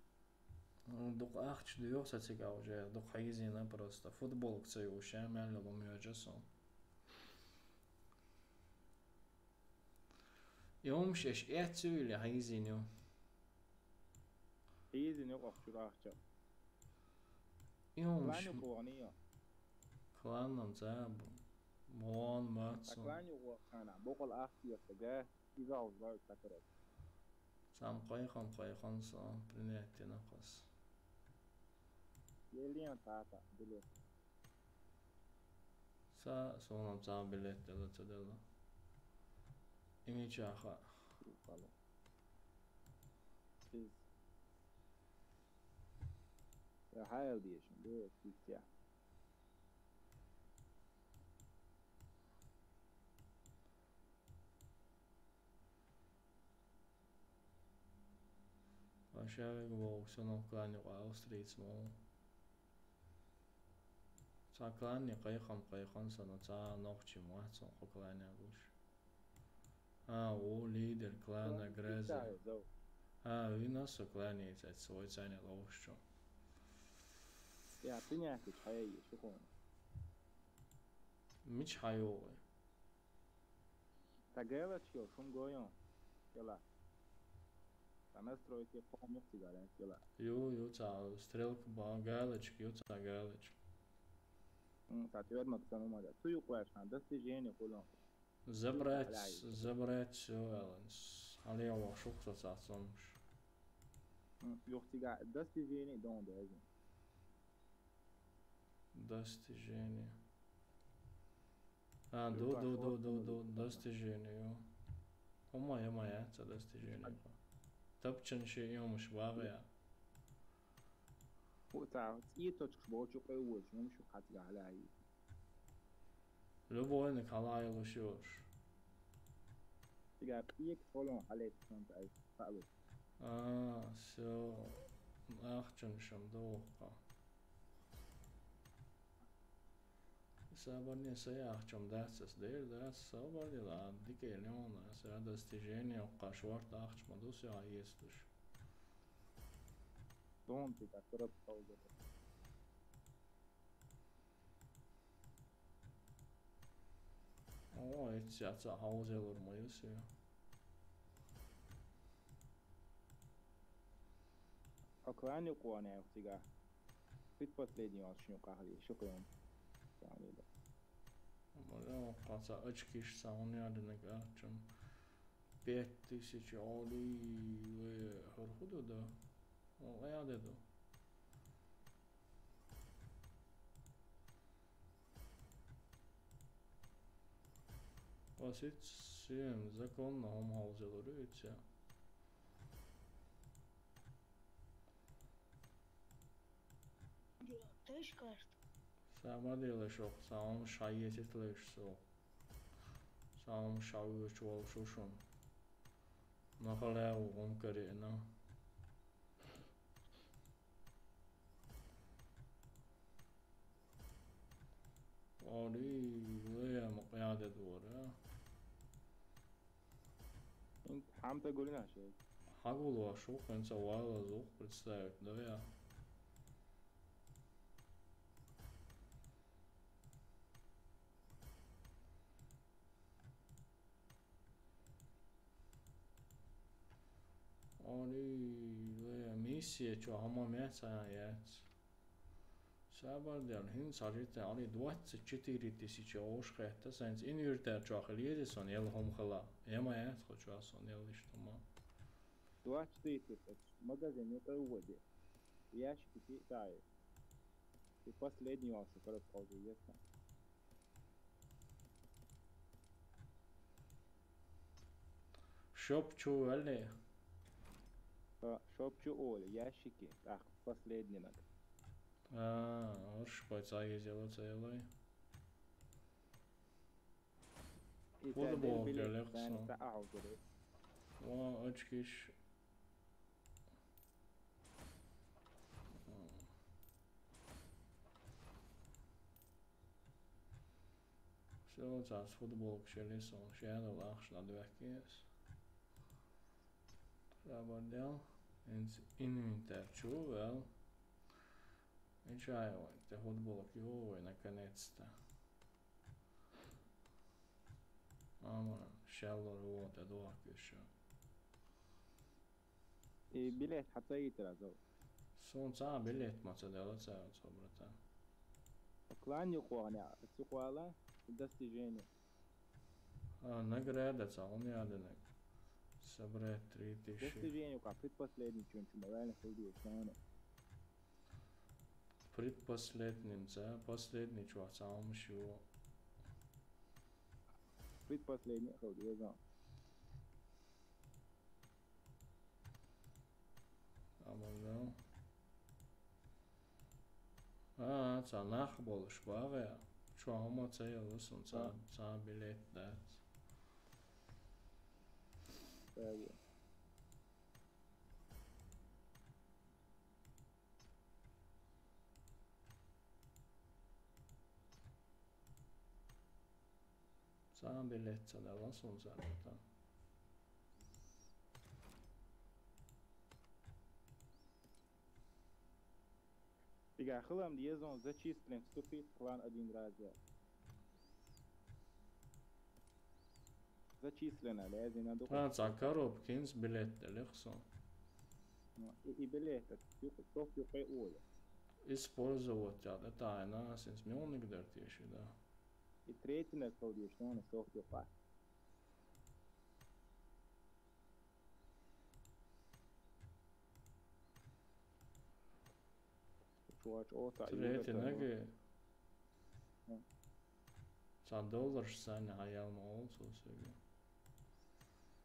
Дукха ахча дуьйху сан цига уже, дукха хьийзийна просто. Футболка ца юуш, мел лум йоьжа сон. И хӀумаш эш эццуьйли хьийзийна ю. Хьийзийна ю къахчура ахча. И хӀумаш Кланю кхоъни ю. Кланнан ца бу-, мон, мац. А кланю кхоъна, бокъал ахча га, иза уж лой сакарат. Цам кхайхан, кхайхан со принять дина кхас. Елен тата, билет. Са, сонам цхьа билет дала, ца дала. Имичаха. Укхало. Из. Я хьаял дешин, бе, китя. Вашавег вовк, со ноккани къа австрийц мо. Цхьа кланни кхайхам кхайхан сана, цхьа нохчи ма вац сон кхо кланни агуш. А, ву лидер клана Греза. А, вина со кланни цац свой цани ловш чу. Я, принять хьайи, шукун. Мич хьайо. Та галочка, шум гоён. Кела. Та настройки помню цигара, кела. Ю, ю, ца стрелка ба, галочка, ю, ца галочка. М, та тёрмак ца нумада. Цу ю квашна, достижение кулон. Забрать, забрать всё, Эланс. Али я вашух ца ца цомш. М, юх цига достижение дон дезин. Достижение. А, ду, ду, ду, ду, ду, достижение, ё. Хумая, мая, ца достижение. Тапчан ши юмш вагъя. Ху, ца, цӀи точкаш бочу къеввоч, юмш хатга хьалаи. Любой на калай лушуш. Тига пик толон хьалет сон тай, хьалет. А, всё. Ахчан шам дохка. Сабарне са яхчам дац ас дер, дац, сабар дела, дикелёна, са достижение, кхаш варт ахчма дус я естуш. Дон ти так раб калгар. О, эця ца хаузелур моюсю. Оклани куане цига. Предпоследний он шню кахли, шукуем. Моля, каца очкиш сауня динек арчам. Пять тысяч оли ве хурхуду да. О, я деду. Восемь законно хом хаузелур эця. Тышкарт. Сама деле шок, сам шаесет леш со. Сам шавыш вол шушун. Нахаля угум карена. Ори, лея мукъяде дора. Инт хамта гулина шей. Хагул вашу, хэнца вайла зух представить, да я. Ори, лея миссия, чё, хама мяца яц. Сабар дел, хин сажите, али двадцать четыре тысячи ош хэтта, сэнц инвертер чё, хилиезе сон, ел хом хала. Эма яц, хо чё, сон, ел иштама. Двадцать четыре тысячи. Магазин, это уводи. Ящики ти, да. И последний он, короче, уже есть там. Шопчу, али? А, шопчу, оли, ящики. Так, последний надо. А, орш, пойца ездила целый. И футбол билет, гелек да, сон. Да, а, уже. О, очкиш. Всё, цас футболка шелесон, шядал ахш на две кес. Рабардел, инс-, инвентарь чувел. Ничего, те футболка, ой, наконец-то. Ама, шаллор, вот, это ещё. И билет хата итразо. Сон ца билет маца дала ца, ца, брата. Клан не куаня, цукуала, достижение. А, награда ца, он яденек. Собрать три тысячи. Достижение, как предпоследний, чё-нибудь, морально, что ли, что ли. Предпоследним ца, последний чё, ца, он ещё. Предпоследний, что ли, я знал. Амангал. А, ца нах болуш багъя. Чу хӀума ца яллусун, ца, ца билет дац. Ага. Ца билет ца дала сун ца дата. Тига хылам дезон зачислен вступить в клан один раз. Зачислено, лезина духа. А, ца коробкинс билет делихсо. Ну, и, и билет, топ юкъе оля. Использовать, да, тайна, сенс мёник дер теши, да. И третий на кол деш, но не топ юкъа. Чувач, о, та. Третий юга наги. Ца доллар сани хаял ма ол сосеги.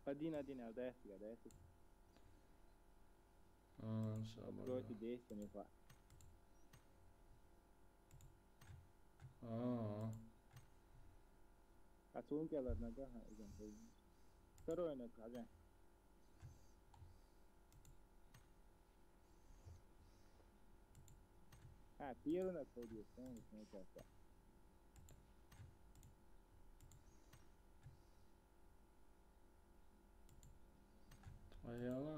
Один, один, а десять, а десять. А, сабар. Откройте десять, не фа. А. А цунки ладно, да, ха, изан, ха. Второй на кого. А, первый на кого, смотри, смотри, как.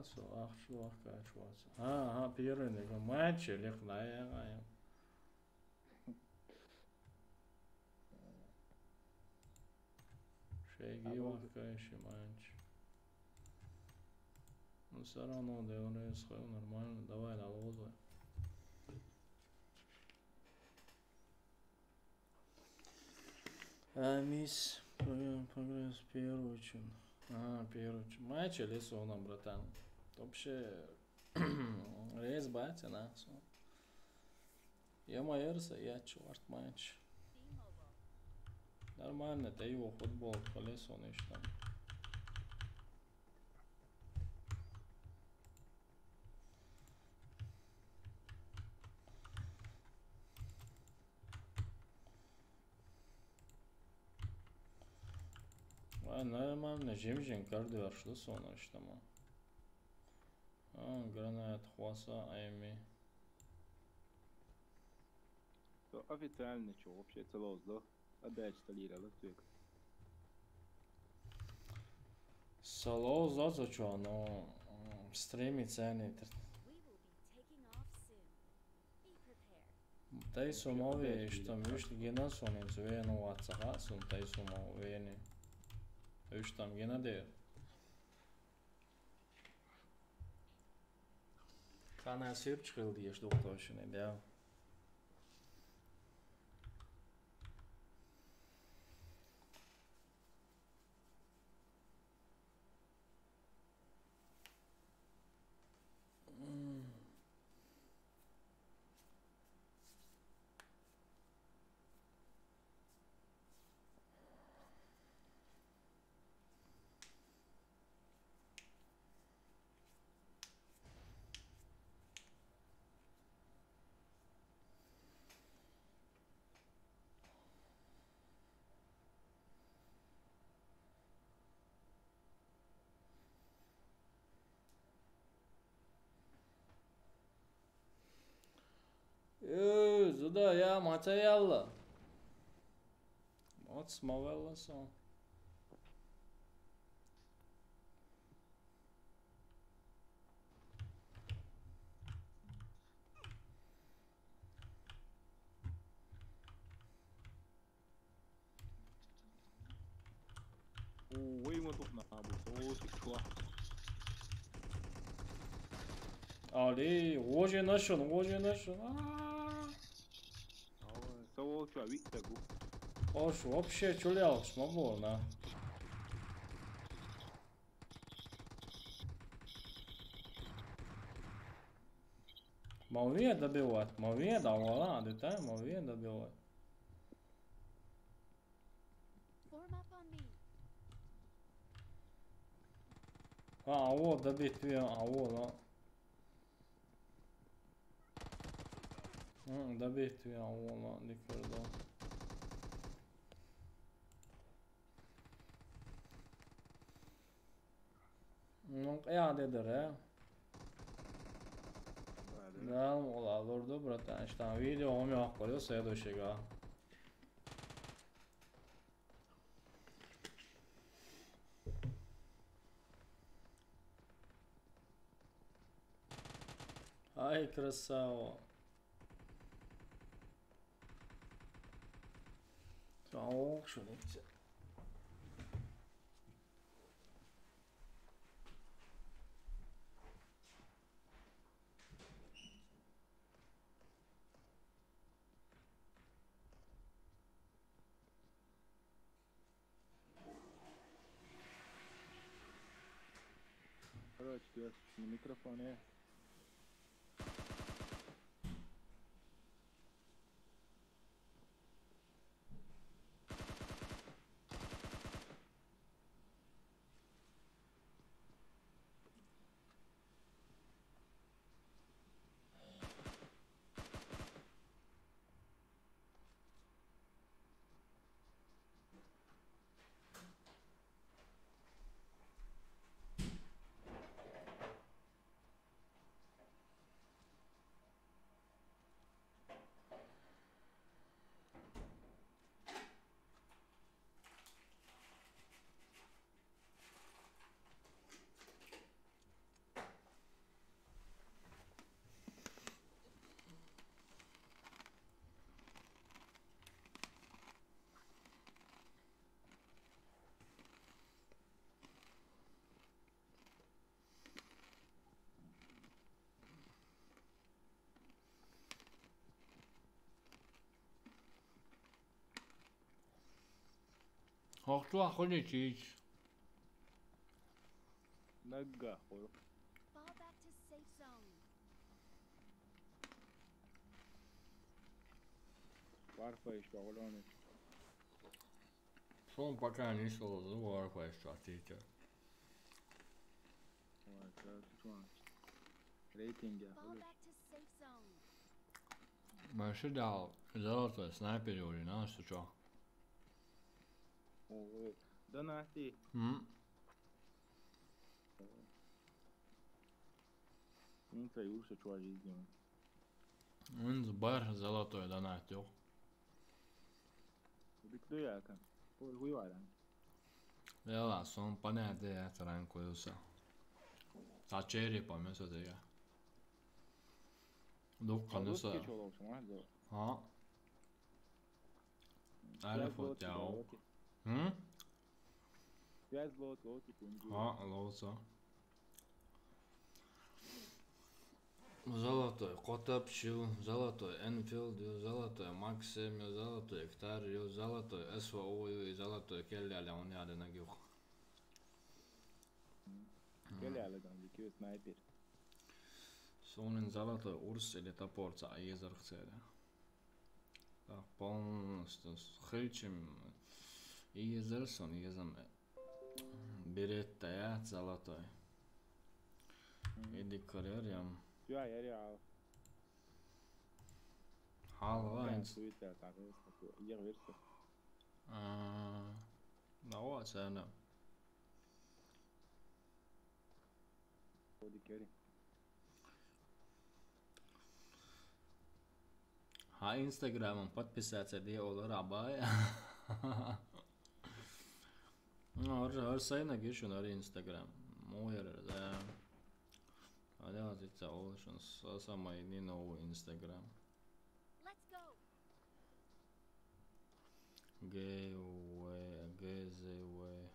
Со ахча лохкач вац. Ага, первый нигу матч или хлая. Шеги вахкаешь и матч. Ну, все равно, да, он схватил нормально. Давай, на лозу. А, мисс, прогресс первый чин. А, первый чин. Матч или сона, братан? Вообще, рез батя, на, со. Я майерса, я чуварт матч. Нормально, да его футбол, колесо, нечто. А, нормально, жим-жим кардывар, что сон, что ма. А, гранат, хуаса, айми. То официально что, вообще целоз, да? Опять что лира, да, тюк. Салоз, да, за что, но, м, стримит ценит. Тай сумови, что мюш гена сон, инцвену ватсаха, сун тай сумови. Уж там гена де. Хана сепч хилди еш доктор шуны, да. Э, зуда я материалла. Вот смовелла со. Ой, ма тухна абу, ой, ты чё? Али, ожи нашон, ожи нашон. А. Ой, со ол чё, вик так. Ош, вообще, чё ли алчма бу, на? Мовия добивать, мовия давала, а, да, мовия добивать. Form up on me. А, а вот, добить, а, а вот, а. М, добить, а, вот, а, не круто. Ну, я дедер, э? Да, да. Да, ола лорду, братан, что там видео, он меня охуел, следующего. Ай, красава. Ох, шо нетсе. Короче, я на микрофоне. Охту ахуни чич. Нагга хо. Fall back to safe zone. Варфа ещё голоны. Сон пока не слезу, варфа ещё ответил. Ой, это что? Рейтинги. Fall back to safe zone. Маши дал золотой снайпер или на что? Ой, да на ты. М. Инца юрса чуа жизнь. Ин бар золотой донатил. Бикдуяка. Ой, хуйваран. Ела, сон понятия таранкуюса. Та черри помесо дега. Дух кануса. Ха? Али футяо. М? Связь лоот, лоот, секунду. Ха, лоса. Золотой Котопчил, золотой Энфилд, золотой Максим, золотой Эктар, золотой СВО и золотой Келли, а он я на гюх. Келли, а там дикий снайпер. Сонин золотой урс или топорца, а езерхцеда. Так, полностью с хыльчим. И езерсон, езам. Берет тая золотой. Иди корерям. Чё, я реал. Халва. Суета, так, я версия. А, ну вот, цена. Ходи кери. Ха, Инстаграмын подписаться де олар абай. Ну, ар, ар сайна гешун ар Инстаграм. Мойер, да. Аля азица олшун самай не новый Инстаграм. Let's go. Г В, Г З В.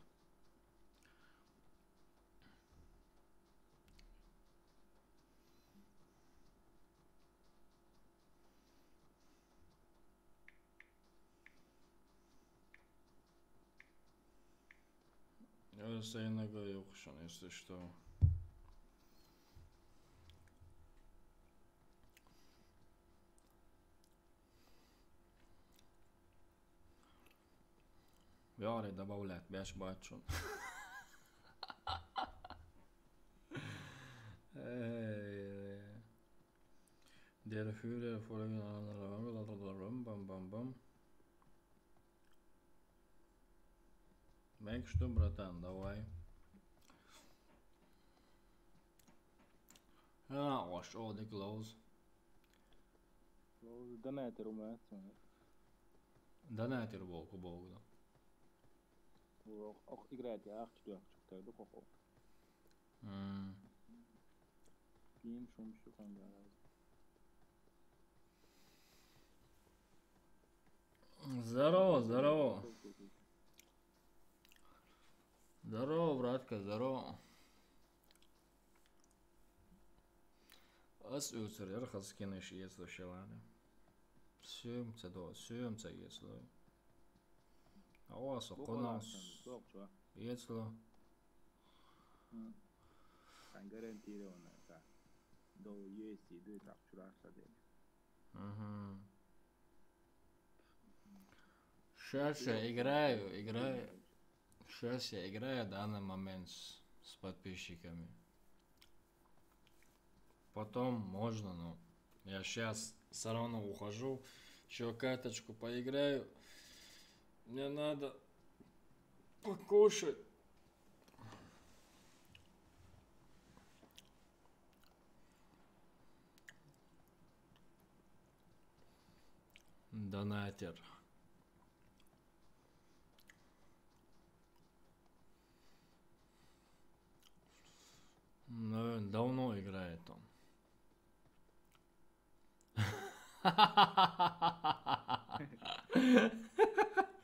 Я с Эйнага Йокушин, если что. Яри добавлять, бяш бачун. Эй. Der Führer folgen, бам, бам, бам. Мэг что, братан, давай. А, ош, о, дик лоуз. Лоуз, донатер у меня, это. Донатер волку богу, да. Ох, ох, играет, я ах, четвёртый, что-то, да, хо-хо. М. Ким шум шу ханга. Здорово, здорово. Здорово, братка, здорово. Ас уцер, я хас кенеш ес лошеланы. Сюм це до, сюм це ес ло. А у вас оконос. Ес ло. Гарантированно, да. До есть и до так чурашка дели. Мгм. Сейчас я играю, играю. Сейчас я играю в данный момент с, с подписчиками. Потом можно, но я сейчас все равно ухожу. Еще карточку поиграю. Мне надо покушать. Донатер. Ну, давно играет он.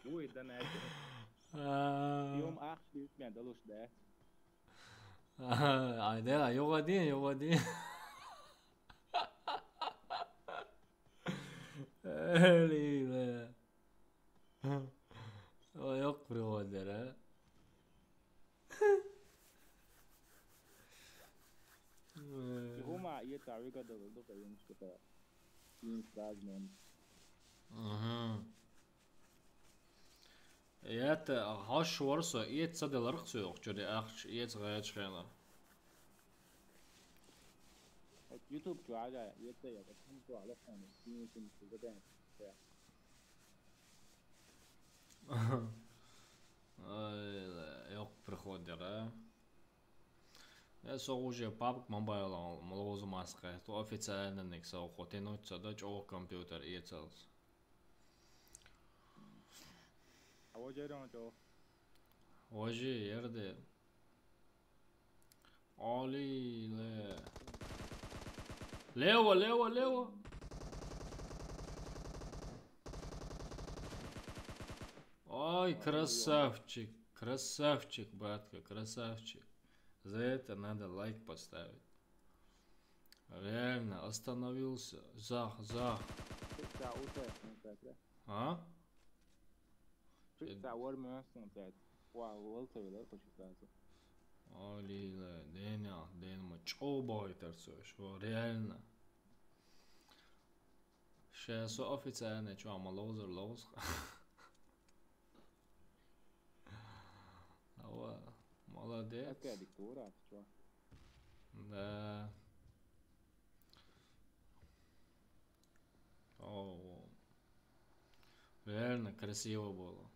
Ой, донатер. А. Съем ах, шлют меня, да лучше, да. Ай, да, юга дин, юга дин. Эли, бля. Ой, yok bir modere. Э, Huma iya tawiga da da ka yin shi ka. Yin shi ka ne. Мгм. Ята, хаш варса, иет саделар хсу, чури ахч, иет гаяч хена. YouTube чуага, иет я, потом чуага, хана, ин ин чуга да. Ой, yok bir modere. Я со уже пабг Мобайл молозу маска, то официально ник со хотенуть сада чо компьютер иет сас. А уже рон чо. Уже ерде. Али ле. Лево, лево, лево. Ой, красавчик, красавчик, братка, красавчик. За это надо лайк поставить. Реально, остановился. Зах, зах. Ты да уже смотрят, да? А? Ты да вот мы смотрят. Ва, вот ты да, хочешь сказать. Али ле, деня, денма чо байтар со, шо реально. Сейчас официально чё, ама лоузер, лоуз. Ава, молодец. Какая диктатура, ты чё? Да. О, реально красиво было.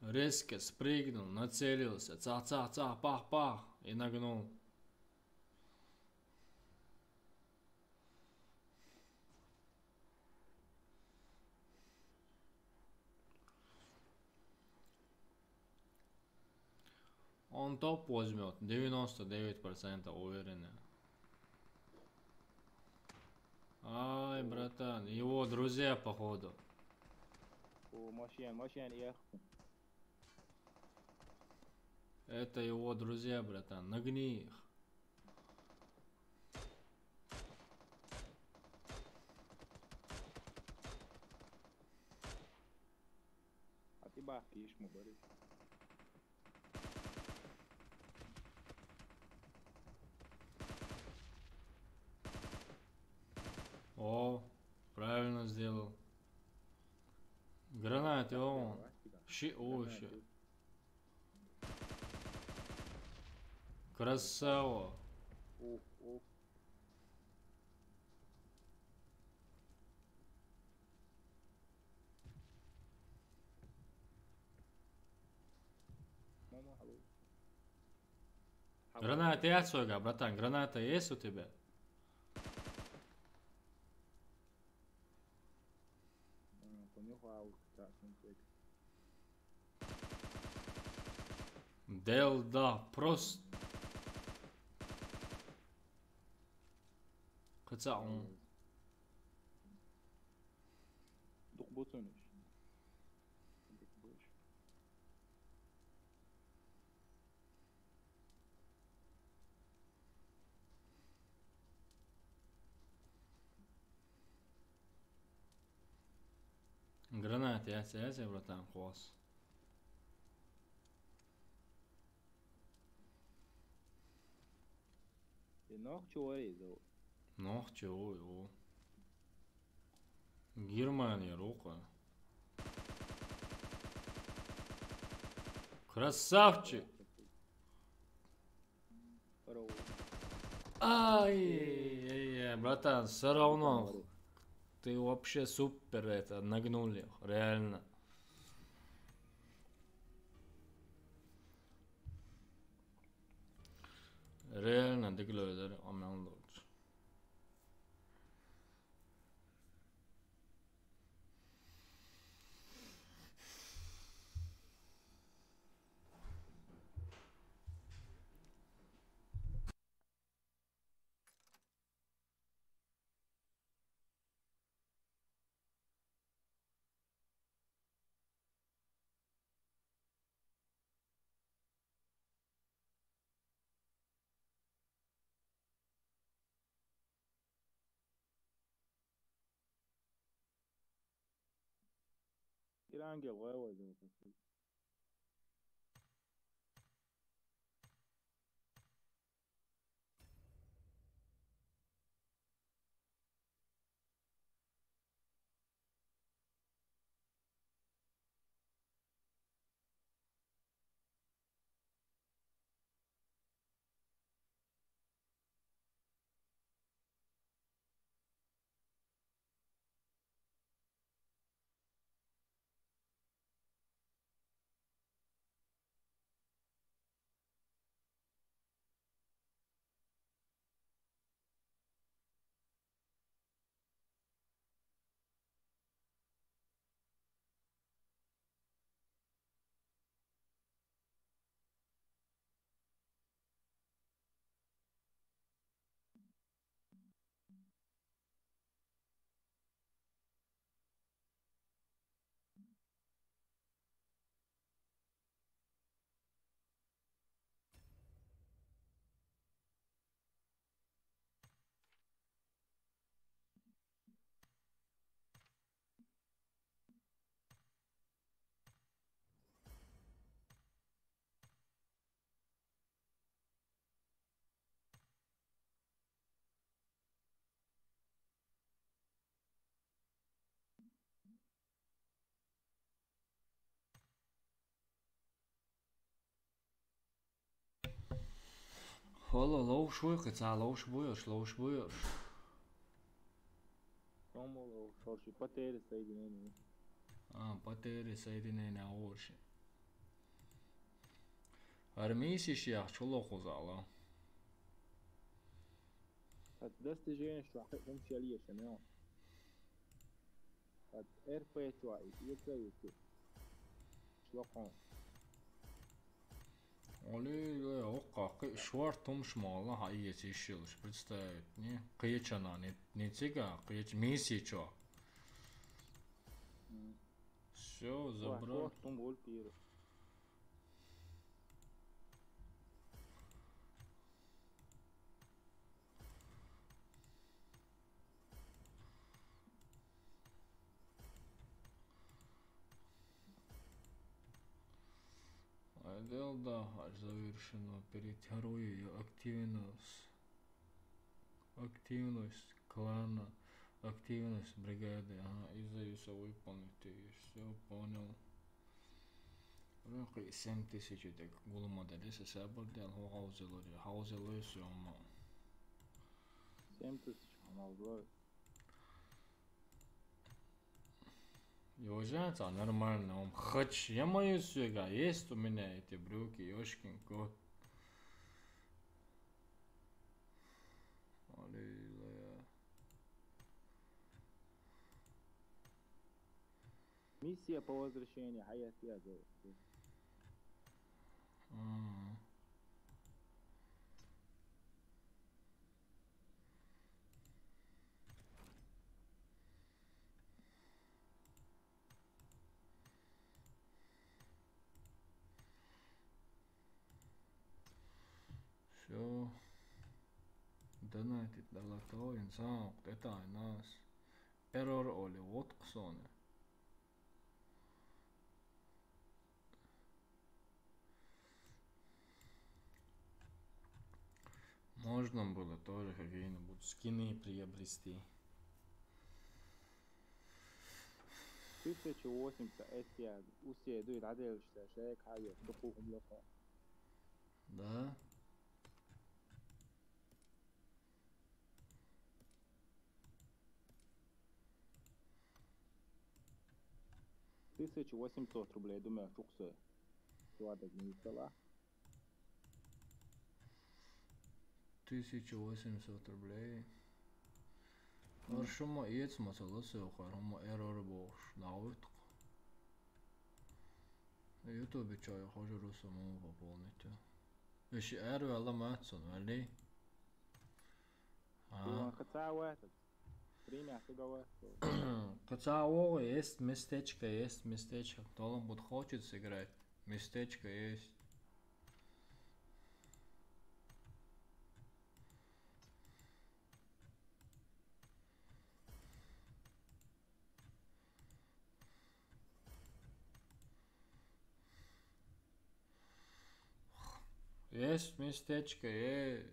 Резко спрыгнул, нацелился, цах-цах-цах, пах-пах, и нагнул. Он топ возьмёт, девяносто девять процентов уверен я. Ай, братан, его друзья, походу. О, машина, машина, эх. Это его друзья, братан, нагни их. А ты бахки ишь, мубарик. О, правильно сделал. Гранаты, о. Щи, о, щи. Красава. Ух, ух. Мама, алло. Граната есть, Ольга, братан? Граната есть у тебя? М, у него аук, так, не фейк. Дел, да, просто. Хотя он. Дух бутуниш. Дух бутуниш. Гранат, я, я, я, братан, класс. И ног чего резал? Ног чего его? Германия, рука. Красавчик! Здорово. Ай, ай, ай, братан, все равно. Ты вообще супер это, нагнули, реально. Реально, диглойлар, аман лоч. Ангел гой вай зовхо. Хьо ловш вуй, кхин цхьа ловш буй уж, ловш буй уж? Сомал ловш, шорши потери соединения. А, потери соединения орши. Армейский шиях чуло хузала. Хьат достижение шо хьи хум шел ешаме. Хьат РП чуа и ЕЦ ю. Шлокон. Оли, э, окка, кхи швар тумш мала, хьа, иеце ишилш, представить, не? Кхечана, не, не цига, кхеч, миссия чо. М. Всё, забрал. Швар тум вольпир. Отдел, да, аж завершено. Перед герою активность. Активность клана, активность бригады. Ага, из-за выполнить. Всё, понял. Рынки семь тысяч, так, гулма дали, сабар дел, хо хаузелори, хаузелори всё, ма. Семь тысяч, ама, бро. Ёжаца нормально, он хач, я мою сюга, есть у меня эти брюки, ёшкин кот. Аллилуйя. Миссия по возвращению, хьаэс язу. Мгм. Всё. Донатить дала то, инсан, это нас. Эррор оли, вот ксоны. Можно было тоже какие-нибудь скины приобрести. Тысяча восемьдесят эсия, усе дует адель, что шеек хайо, духу умлоко. Да. Тысяча восемьсот рублей, думаю, чуксы. Чуадак не исала. Тысяча восемьсот рублей. Хорошо, ма ец масала сё, хорошо, ма эррор бош, наутк. Ютубе чё, я хожу русому пополнить. Ещё эр вела мацун, вели? А? Куан хаца ватат. Время сыгала. Каца о, есть местечко, есть местечко. Кто вам будет хочет сыграть? Местечко есть. Есть местечко, е.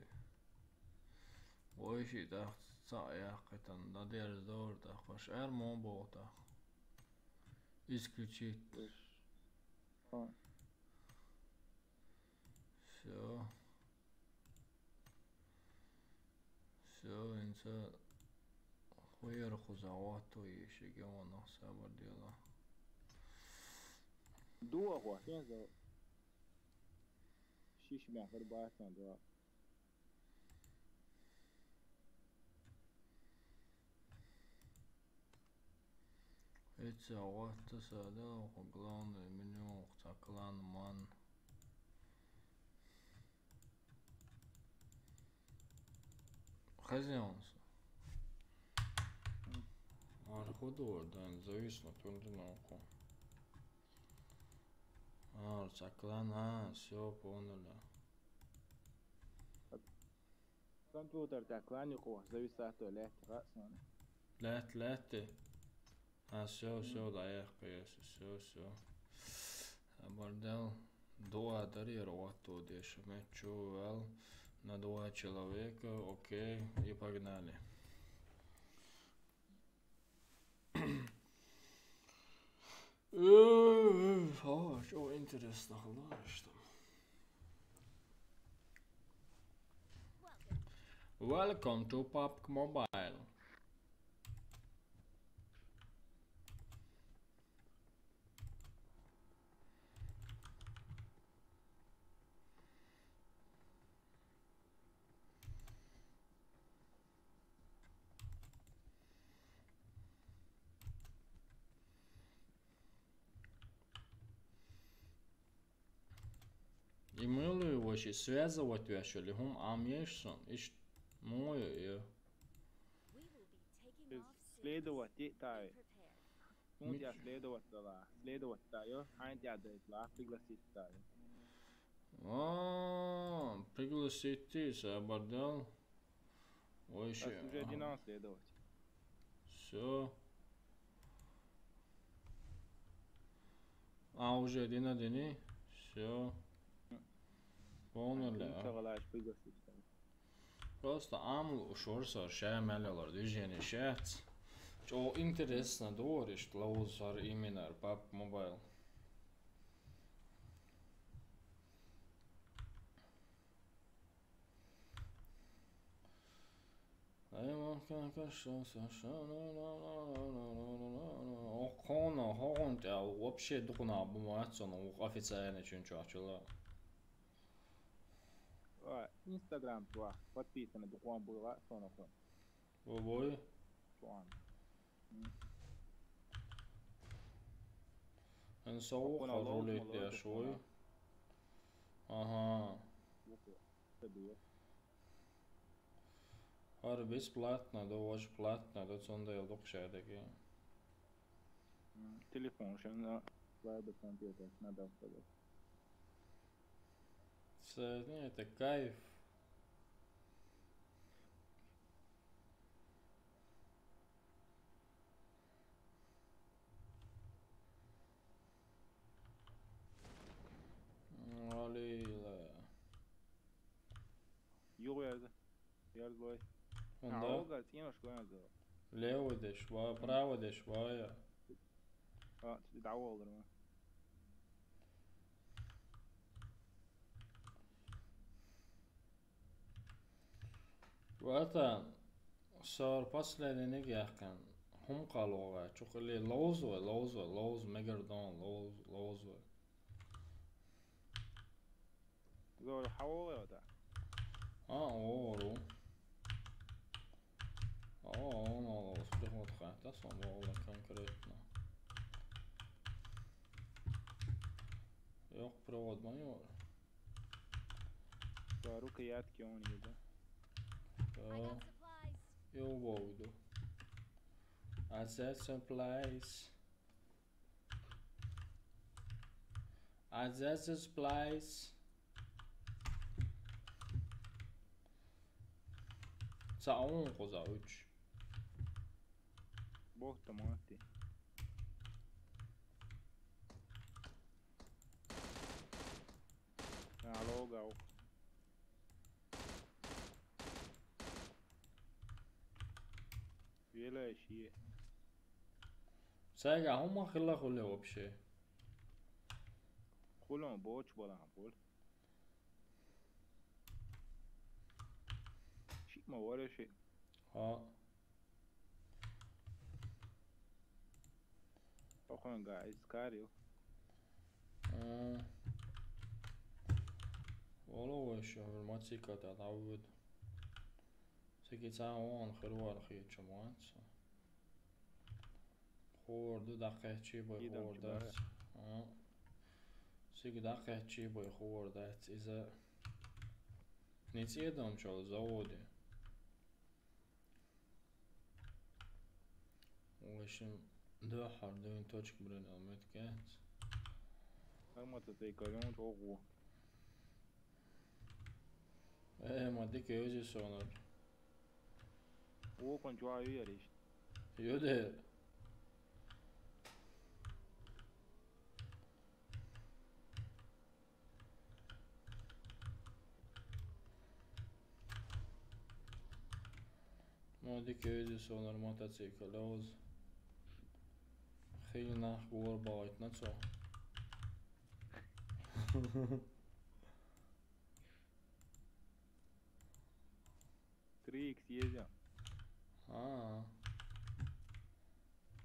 Вой, ши тӀаккха цхьа яьккхийтина, да дерза дора тӀаккха, аш эр мо боху тӀаккха. Исключить. Всё. Всё, хӀинца хуера кхуза гӀотто ешига ванах сабар дела. Дуа гӀо, хӀинца шиш мехар бацан дуа. Эца гӀотта сада, оха главное меню, оха ца клан ман. Хозяинство. Ар худор, да, зависно, тундиноку. Ар ца клан, а, всё, понял. Компьютер так, кланикъо, зависато лаьтта хаьа суна. Лаьтта, лаьтта. А, всё, всё, да, я, конечно, всё, всё. Абардел, дуа дарьер, вот тут ещё мячу вел на два человека, окей, и погнали. Э, э, а, чё интересно, хлаш там. Welcome to pubg Mobile. И милуй ваши связывать вешали, хӀума Ӏам еш сан, иш муя я. Следовать, тӀе тӀе. Хьуна тӀе следовать дала. Следовать тӀе йо. Хьайн тӀе дайт ла, пригласить тӀе йо. А, пригласить ты, сабардал. Ой, ше. Уже дина следовать. Всё. А, уже дина дини? Всё. Полный ли, а? Просто амл ушор сар ша меллалар движение шац. Чо интересно дориш лоуз сар именно пабг Mobile. Охона, хогон тя вообще духуна бумацон официально чун чачула. Instagram туа подписаны духуан была сонохо. Бобой. Туан. Эн соу харулит яшой. Ага. Хар бесплатно, да, вож платно, да, цонда я докшадаги. Телефон шен на лайда компьютер надо сказать. Сегодня это кайф. Алила. Юг ярза. Ярзлой. Онда? Аога цинаш гонзо. Левый деш, ва, правый деш, ва, я. А, ты давал, да. Вата, сор последний яхкан. Хум калога, чукли лоуз ва, лоуз ва, лоуз мегардон, лоуз, лоуз ва. Зор хавола да. А, ору. А, он лоуз, приход хата, сон лоуз конкретно. Ёк, провод майор. Рукоятки он еда. Йо, вовду. А це supplies. А це supplies. Ца он коза уч. Бог тамати. Алло, гау. Хила ши. Цайга хӀума хила хуле вообще. Хулон боч балан хул. Ши ма вара ши. Ха. Оконга искарил. М. Вала вай ши информацика та давуд. Секи цан он хирвар хи чамац. Хор ду дакъе чи бай. Идам хор чи бай. Дац. А. Секи дакъе чи бай хор дац. Иза не цедам чал заводе. В общем, да, хардуин точка, блин, алмет кец. Алмат тей калюн чогу. Э, ма дикий өзі сонар. Окон чуа үйериш. Йоде. Ну, дикий өзі сонар мотоцикл, оз. Хил нах гор балайт на цо. Три икс езя. А.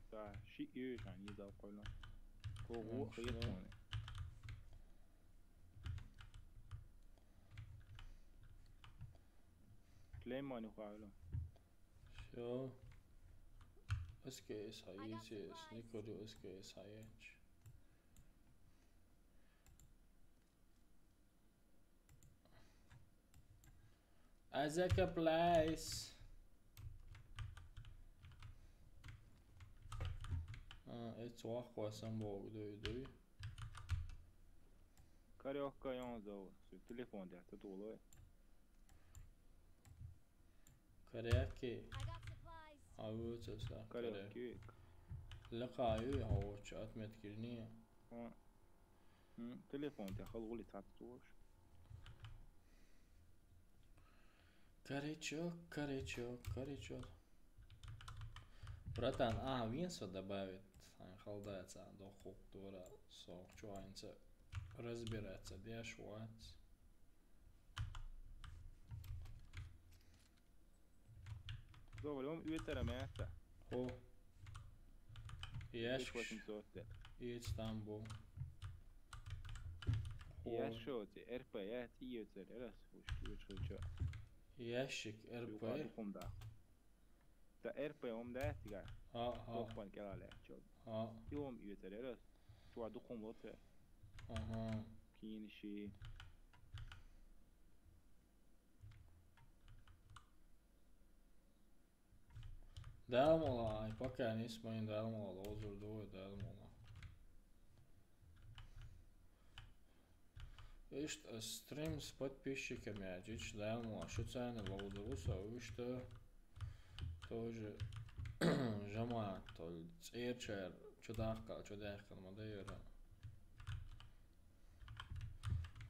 Да, ши ю шан еза койла. Кого хыйык. Клеймони хуайло. Всё. С К С хаеч, никоду С К С хаеч. Азека плейс. А, эц вахва самбог дуй дуй. Карёкка ён зовут. Телефон дяхта тулой. Коряки. Авуцеса. Коряки. Лакаю, а вот отметки не. Телефон те хал улица туш. Корячок, корячок, корячок. Братан, а, винсо добавит. Ай, халдается, до хук дура, сок, чуанца. Разбираться, деш, вац. Добре, он уютера место. О. Ящик. Восемьсот. И Стамбул. О. Ящик, Р П, я, ти уютера, раз, уж, уж, уж. Ящик, Р П. Духом, да. Да, Р П, он, да, тига. А, а. Духом, келале, чё. А. И он уютера, раз. Чё, духом, вот, э. Ага. Кинши. Дәлмала, ай, пока не смоин дәлмала, лозер дуой дәлмала. Ишт, э, стрим с подписчиками, а чич дәлмала, шу цәне лозер уса, ишт, э, тоже жамаат, то церчер, чудахка, чудахка, мадайра.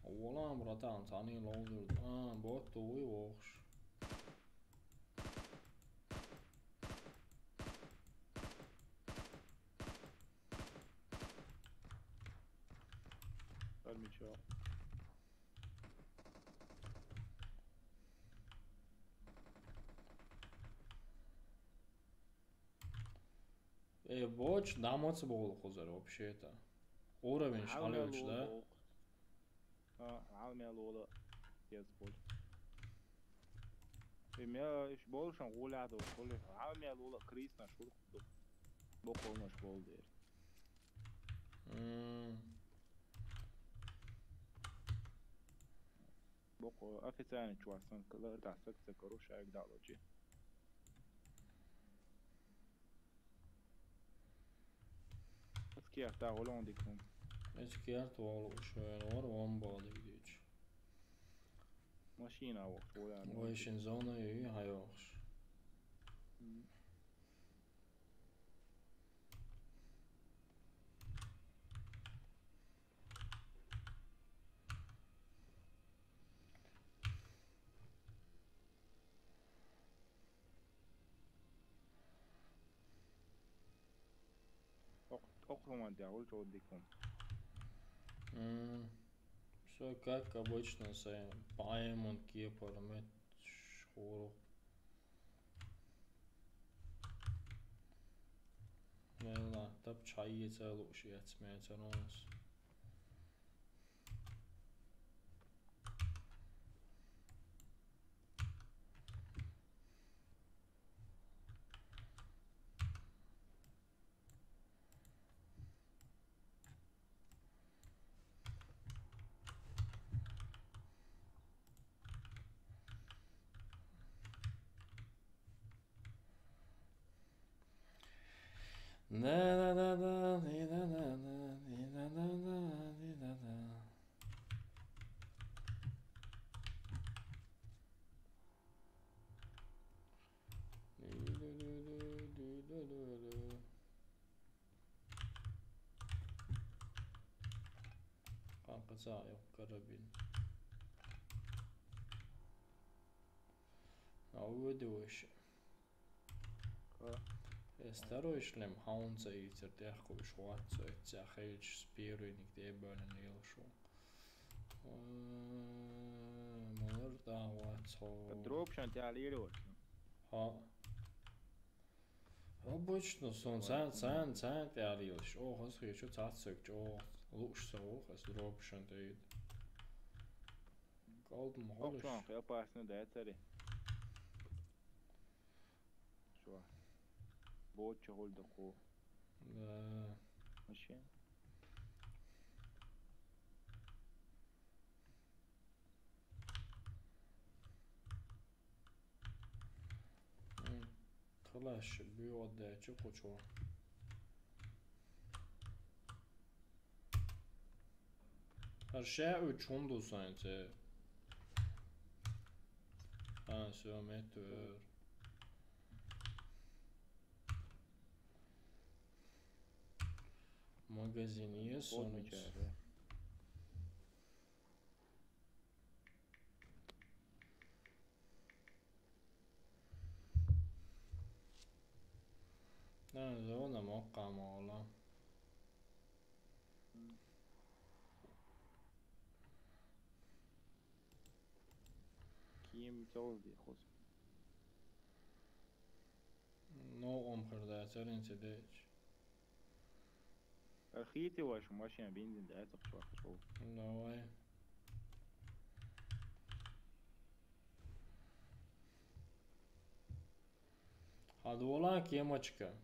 Олам, братан, цани лозер, а, бот, туй, вохш. Армичо. Э, боч, дамоц болу хузар вообще-то. Уровень шалевич, да? А, алмя лола. Yes, бол. Эмя иш болушан гуляду, бол. Алмя лола крис на шур. Бо колмаш бол дер. М. Бо ко официально чуасан кылар да сакса короче агдалочи. Эцкиар тагъулон дикум. Эцкиар тагъулон шоян вар ван бадик дич. Машина вахт воян. Вайшин зона ю хайохш. Округан тӀехь хуьлу чӀогӀа дика хӀума. М, всё как обычно, сайн пайман кепара метташ хӀора. Мелла, тапча хьаэца лууш яц меца ронас. Къанкъа цхьа йоккха карабин. А вуьйду вайша. Ха. Э, старой шлем хьаунца ийцар тӀехь кхуьш вац, цо эццехь хилча спиринг тӀе а бевлина лела шу. Э, малар тӀа вац хьо. Дропшан тӀе лийр вац. Хьо. Обычно сон цан, цан, цан тӀе лелаш. О, хас хечу цацак, чо. Луш са, о, хас дропшан тӀе. Голден холиш. Оксан, хе опасно, да, цари. Шо. Боча хуль да ху. Да. Машин. М, халаш, буьгӀа дечу кхучо. ХӀара ша уьч хӀума ду сайн цӀе. А, всё, меттер. Магазин е сонус. Нана, зона моккха мола. Ким цолди хос. Ну, омхар да, царин цедеч. Архити вашу машина бензин да, это что, что? Давай. Хьадола кемочка.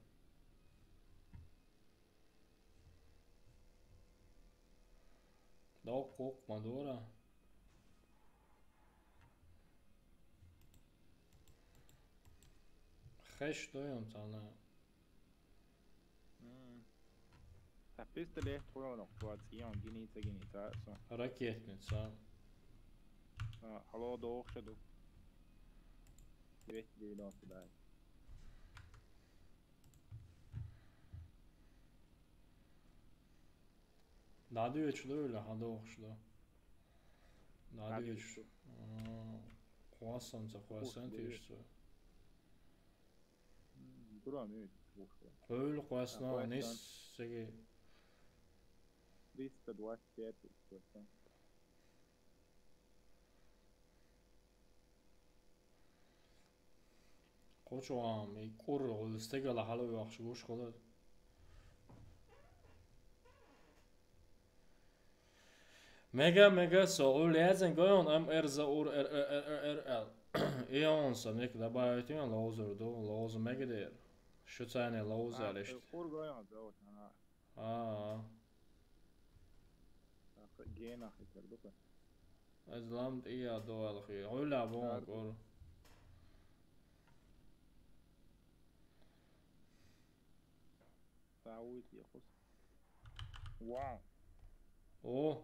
Доккха кхукх ма дора. Хеш дой он цана. М. Та пистолет тхуна нах чуа цӀион гиница, гиница, со. Ракетница. А, алло, дохша ду. Двести девяносто, дай. Дадуьйчу ду, или хьан дохуш ду? Дадуьйчу. Дадуьйчу. А, кхоссанца, кхоссан тешца. М, дура мюд, бухла. Хуьлу кхоссана, а, кхоссана. Нис сеги. Триста двадцать пять кхоссана. Кхочу ам, и кӀур, гӀур стегала хьала йохуш гуш хилар. Мега, мега, со гӀур лезен гойон, М Р З У Р Р Р Р Р Л. И он со мек добавить он, лоузер ду, лоузер мега дер. Шу цайне лоузер лишт. КӀур гойон, зовут, ана. А. Гена хитар ду-кха. Аз лам тӀе а доал хи. Гуйла бон кӀур. Сауит яхус. Вау. О.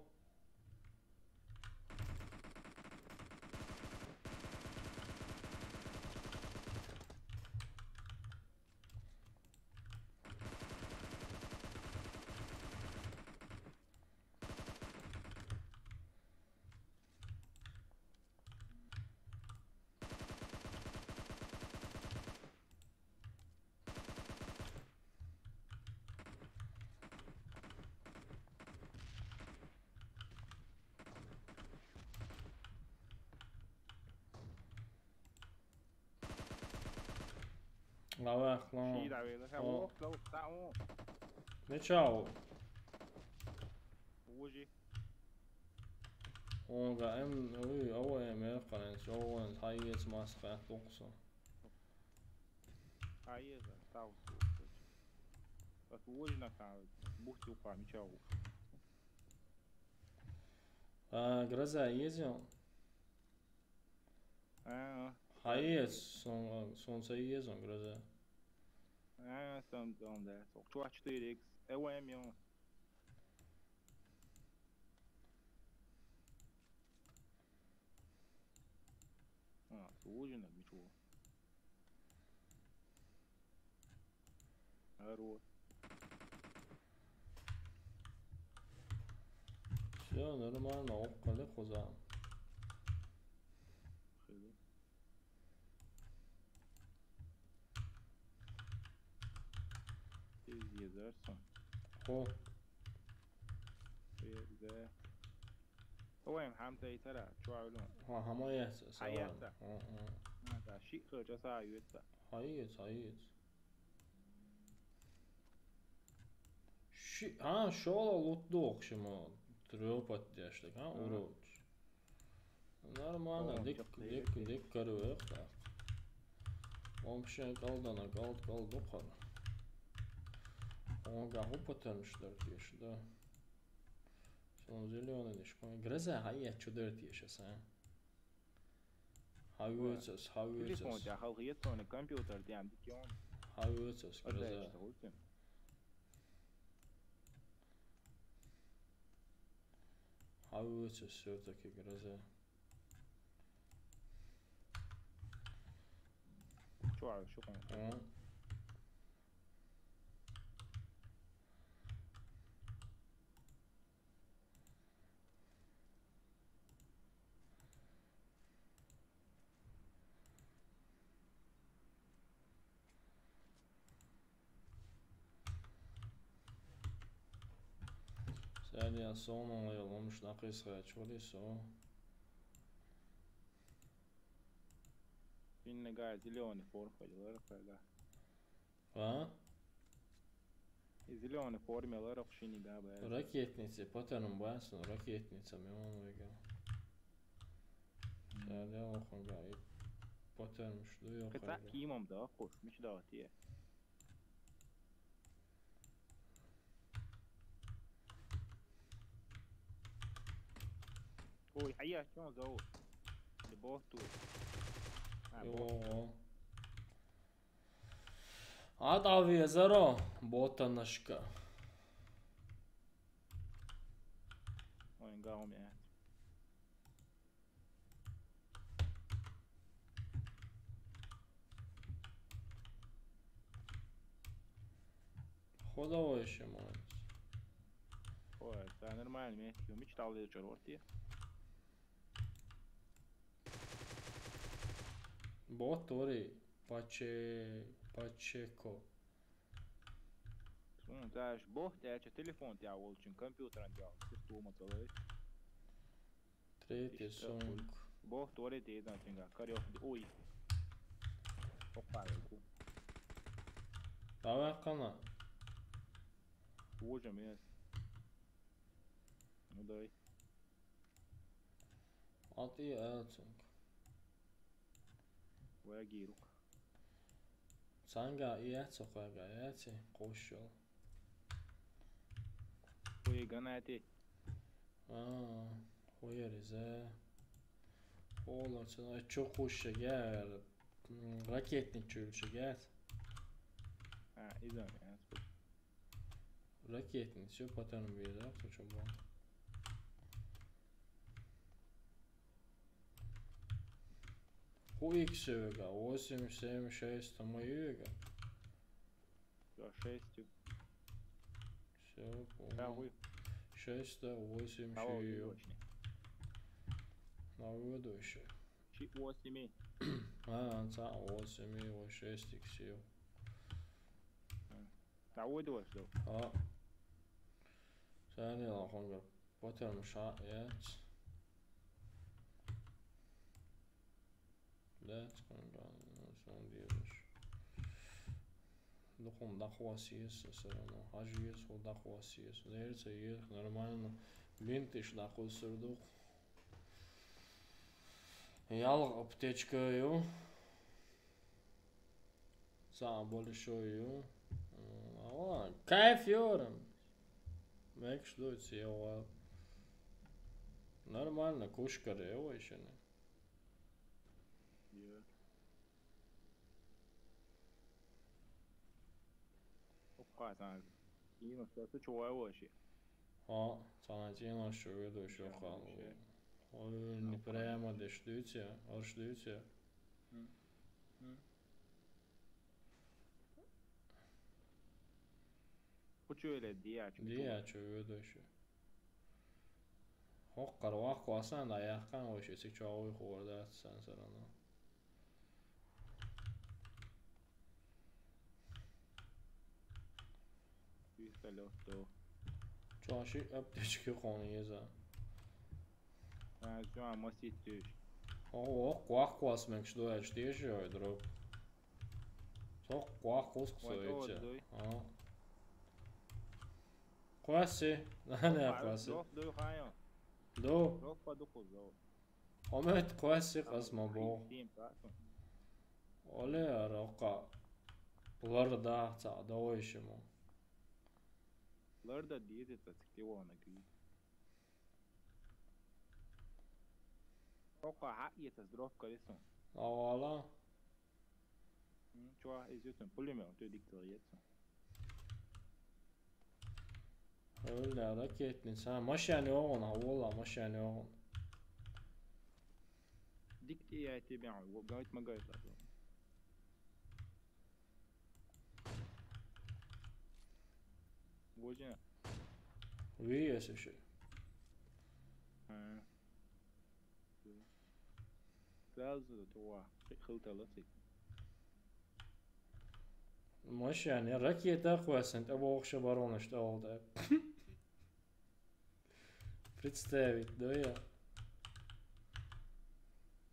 Давай, клоун. Ши давай, да, о, клоун, да, о. Мича у? Ужи. Онга эм, ой, ава эм, эр къаран, ова эм, хай ец мас къат тукса. Хай ец, тау. Бас ужи на кан, бухти ука, мича у. А, гроза езил? А, а. Хай ец, сон, сон са езон гроза. А, сон, сон, да. Сок чуа четыре икс. Э, ва эм ё. А, сужина, ничего. Хорош. Всё, нормально, окко да хоза. Хеле. Тез езерсон. Хо. Тез. Ова эм хам тей тара, чуа улун. Ха, хама ес, сава. Хай ес. О, о. Ха, да, ши хо, часа юетса. Хай ес, хай ес. Ши, а, шола лут дохшима, трёпать деш, так, а, о, урод. Нормально, о, дик, чёрт, дик, дик, дик каруэ, так. Вообще, колдана, колд, колд, дохар. Онга хупатан, что ли, ещё, да. Всё, зелёный, дешко. Гроза, а я чё дёрт ещё, а? Хавыцас, хавыцас. Телефон тя халгы ет, соны компьютер тям дикён. Хавыцас, отдай, гроза. Что лучше? Хавыцас всё-таки гроза. Чё, а ещё кому? А? Сядя, сону, я ломш на кисха, чё ли со? Иннагар зелёный форма, делар кайда. А? И зелёный форма, делар охшини да, бля. Ракетница, патроном басну, ракетница, мён вега. Сядя, охонга, и патроном шду, ё. Кыца кайда. Кимом да, хош, мич да, тие. Ой, а я чё зову? Любовь тут. А, бот. О. Ад авиазаро, ботанашка. Ой, гаумя. Ходовой ещё молодец. Ой, да, нормально, мне мечтал я чорварти. Бот тори, паче, пачеко. Ну, знаешь, бот, я чё, телефон тя волчин, компьютер тя, ты что, мотовой? Третий. Ишта сонг. Бо, туалет еден тинга, кариох, ой. Опа, ку. Давай, кана. Боже мой. Ну, давай. Ат и эл сонг. Вая гирук. Санга и ацо кага, и аци, кошол. Хуй ганати. А, хуй ризе. Олар, сен, а чё кушшеге, м, ракетный чё ильшеге? А, изан, я спу-. Ракетный, всё, потом видел, кто чё был. Хуй иксега, восемь, семь, шесть, там моего. Да, шесть. Всё, да, понял. Вы. Шесть, да, восемь, кого ещё вы её точно? На выводу ещё. Чи восемь. А, ца восемь, его шесть иксеу. А. Та уйдуаш дов. А. Сани лахонгар. Потом ша, эц. Эц, конган, сон дириш. Дукха дӀакхосса еза всё равно. Хьажа еза, хӀу дӀакхосса еза. Лерца еза, нормально. Бинташ дӀакхоссар дукха. Ялх аптечка ю. Цхьа большой ю. М, ала, кайф йора. Мекаш дуйца, йола. Нормально, кушкар е вайшина. Е. Окха, цхьана цӀенош чу вай воши. Хьо, цхьана цӀенош чу ведущий, окха. Вообще. Ой, не прямо деш дуйца, орш дуйца. М. М. Кучу или диячу? Диячу ведущий. ХӀокхар вахква сан, да яхкан воши, ци чоагӀуй хӀор дац сан всё равно. Пистолет, да. Чё, ши аптечки хьона еза? А, чё, масит тюш. О, о, квах квас мекш дуэш, теши ой дроп. Сох квах кус кусоица. Вай, то дуй. А. Кваси, да, не кваси. Дроп дуй хайо. Ду. Дроп па ду кузо. Омет кваси къасма бо. Оле, арака. Ларда ца давай шимо. Ларда диети ца цикти вона гви. Ока ха иета дроп калисун. Авала. М, чё, изютун пулемёт, ты диктор етсун. Öyle ракетница. Машина не он, а вола машина не он. Дикти я тебе, говорит, магайта. Возьми. Виес ещё. А. Сразу тува. Хылта лоцик. Машина, ракета квасен, а вохша барона что олда. Представить, да я.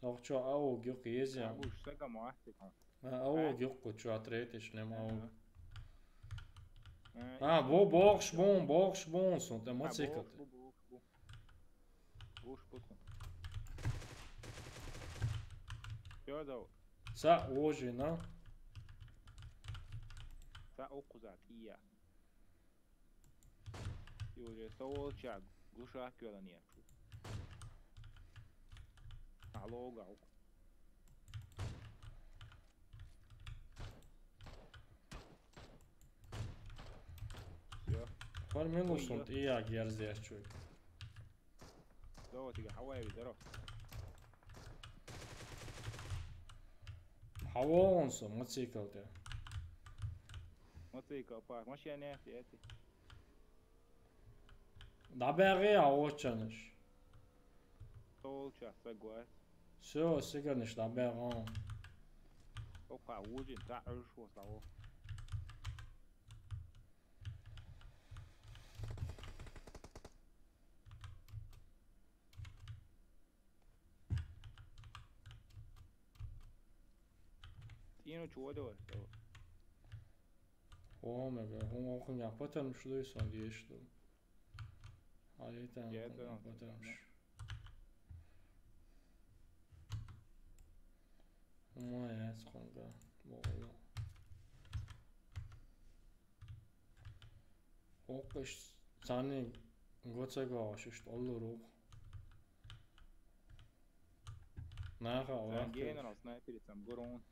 Ох, чё, ауг юк езя. Абу шага мастик. А, ауг юк, чё, третий шлем ауг. А, бо бохш бон, бохш бон, сон, ты мотоцикл. Бохш бон. Гуш путун. Чё да? Са ожина. Са окузат, ия. Юре, соволчак, гуша кёлан якшу. Алога, ок. Всё. Пар минус. Ой, он, ё. И я герзеш чуй. Здорово тебе, хавай, здорово. Хавонсо, мотоцикл те. Мотоцикл, па, машина не, эти. Да бери, а очанеш. Толча, согласен. Всё, сигарнеш, да бери. Ока, ужин, та, ужин, слава. Тину чего делать? О, мега, он охуня, потом что и сон есть, что. А это, я это, потом что. Моя сконга, богу. Оккаш цани гоцага шишт оллурух. Наха. Сан оахкаш. Генерал снайперицам гурун.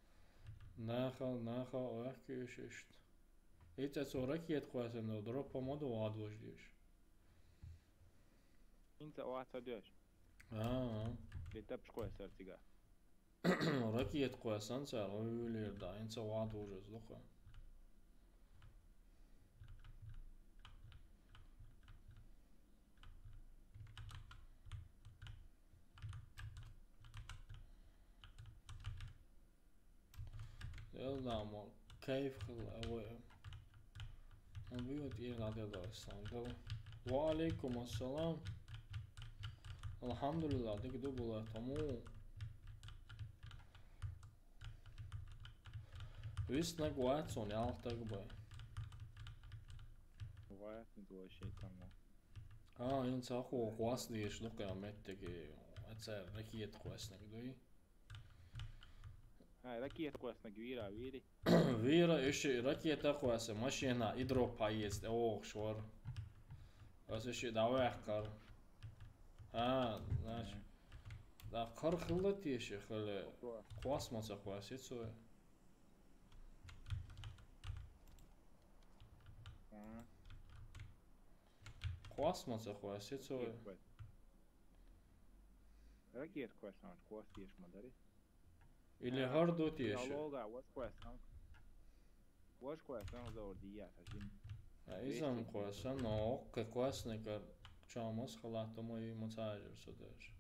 Наха, наха оахкаш шишт. Иця цо ракет квасен, но дропа моду адвождеш. Инца оаца деш. А. Летап шкоя сартига. Ракет квасан цар, ой, лер да, инца вад уже злоха. Эл да мо кайф хыл авэ. Убьют и надо да сандал. Ва алейкум ассалам. Алхамдулилла, дик дубула тому. Виснаг вац, он ялтаг бай. Вац, не твой шейтан. А, ин цахо квас деш лукъя меттеге, аца ракет кваснаг дуй. А, ракет кваснаг вира, вири. Вира, иши ракета кваса, машина и дроп поесть, ох, швар. Ас иши давай кар. А, знаешь. Да, кар хылла теши, хыле. Квас маца квас, и цой. Квас маца квас, и цой. Ракет квас, квас теш мадари. Или гьар ду теши. Лога, ваш квасан. Ваш квасан зор дия, тажин. А, изам квасан, но, ок, квасный кар, чамас халату мой мутажер судаш.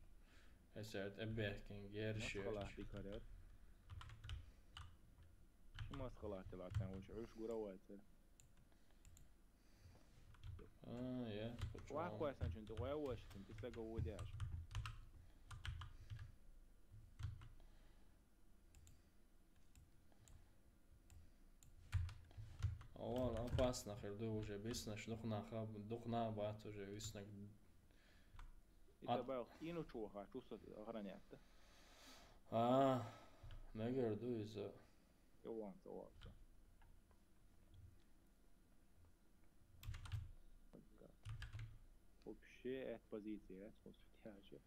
Эсерт эбехкин, герши. Халат бикарет. Шумас халат латан, уж, уж гура вайцер. А, я, почему? Вахвасан чун, ты вайваш, ты сага удяш. О, опасно, херду уже беснаш, духна хаб, духна бат уже виснаг. И Ат- добавил, ину чуха, чувство охранять. А, мегер ду из-за. И вон, то вот. Вообще, это позиция, это вот тяжело.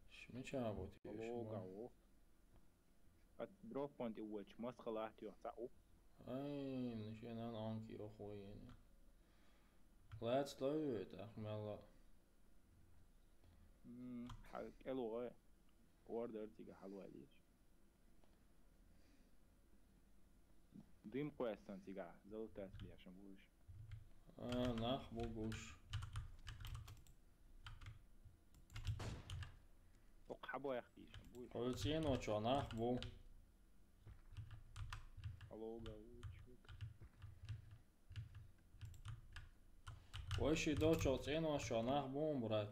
Шмича вот. Лога, о. Ат дроппан ти уоч, мас халат ё, ца у. Ай, нишенан анки ё хуйни. Let's do it, ахмела. М, ха, кел угай. Ордер тига халвалиш. Дым квесан тига, золотая смеша будешь. А, нах бу гуш. Ок, хабо яхтиш, будешь. Хойцин очо, нах бу. Алло, гаучук. Ой, ши дочо, цено шо, нах бум, брат.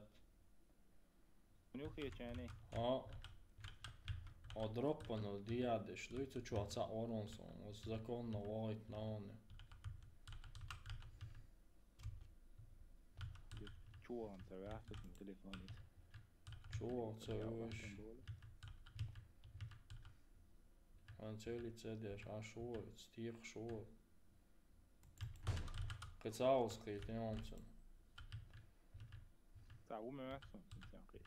Нюхи чани. А. А дроппанул диадеш, дуйцу чуаца оронсон, ус законно войт на он. Чуан цавяхтут на телефоне. Чуан цавяхтут. Ан цели цедеш, а шур, стих шур. Кыцаус кыйтын омцун. Та уме вяхсон, сен кыйт.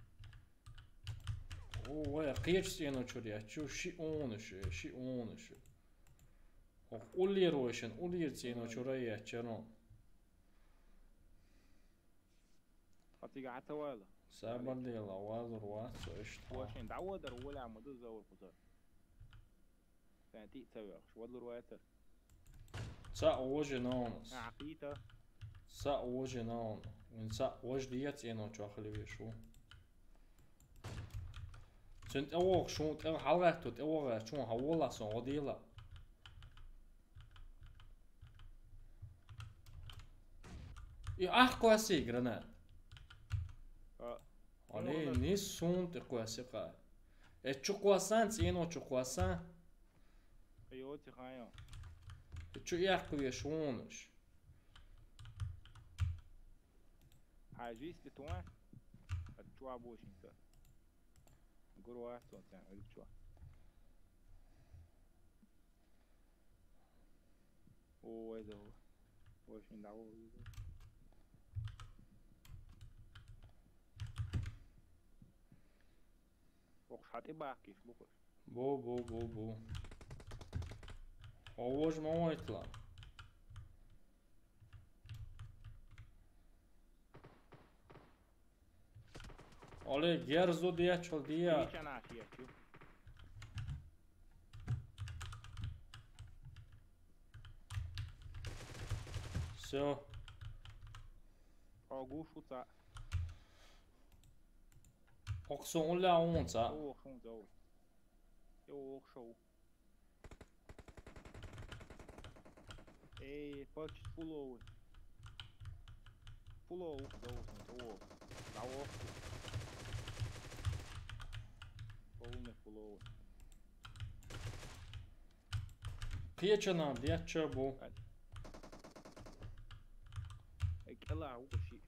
О, ой, кыйт сен очур я, чу ши он ши, ши он ши. Ох, уллир ойшен, уллир сен очур я, чарон. Хатига хата вайла. Сабар дела, вазур вацо ишта. Вошен, да водар, воля, муду заур кузар. Сен ти цавяхш, вадлур вайтар. Ца ожи наунас. А, пита. Ца ожи наун. Вин ца ож дият ено чахли вешу. Цен тевок шун, тев халгату, тевога чун хавола сон одила. И ах кваси гранат. А. Али, ну, ни сунт кваси ка. Э, чу квасан, цин о чу квасан. Йо, тихайо. Э, чу ях кве шунуш. А жизнь ты туа? А чу обучен-то? Гуру астон тян, или чё? О, это, в общем, да, о, ох, шаты бахки, слухай. Бу, бу, бу, бу. Овож мамайтла. Оле, герзу дия, чул дия. Ничего на фиячу. Всё. Огу шуца. Оксун уля унца. О, шунца. О, шоу. Эй, пач фуловый. Фуловый, да, вот, вот, вот. Да, вот. Полный фул. Кхечанам дечча бу. Э, кӀела ву ши.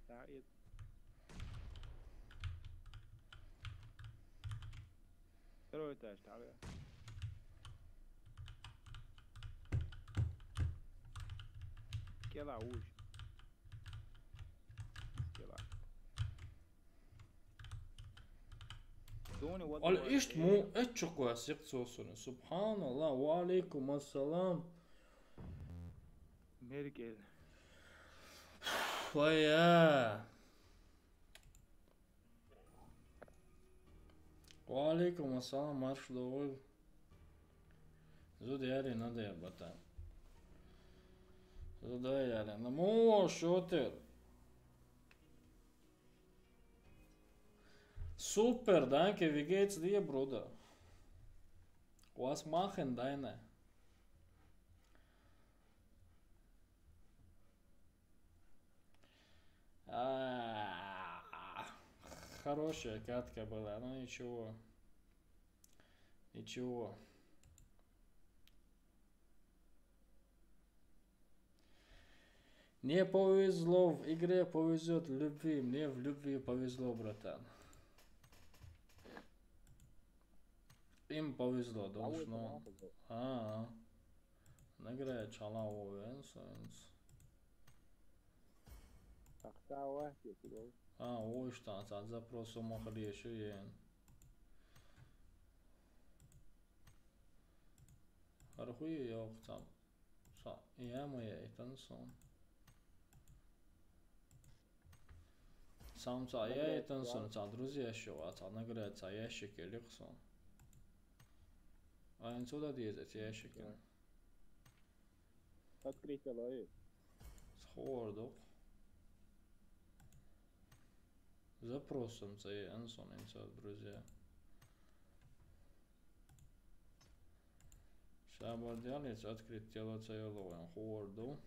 That is Второй этаж, تعال. كيلا وش؟ كيلا. دوني ود Ал ишт му эччукъва сикъ цо суна. Субханалла, ва алейкум ассалам. Мерикел. Вая. Ва алейкум ассалам, марш догъуй. Зуда яри, надо я бата. Зуда яри. Ну, мо, шотер. Супер, danke, wie geht's dir, Bruder? Was machen deine? А, хорошая катка была, но ничего. Ничего. Не повезло в игре, повезет в любви. Мне в любви повезло, братан. Им повезло, должно. А, награя чала овен, соинс. Ахтава, кекило. А, ой, штанца, запросу махалеши ен. Архуи ёхцам. Са, я моя, это сон. Сам ца, я это сон, ца, друзья, шо, а ца, награя, ца, ящик, элик сон. А отсюда дезет, ящик. Открыть лои. Сходу. Запросом, ца, я сон, инца, друзья. Шабардиалец открыть тело цаёловен хорду.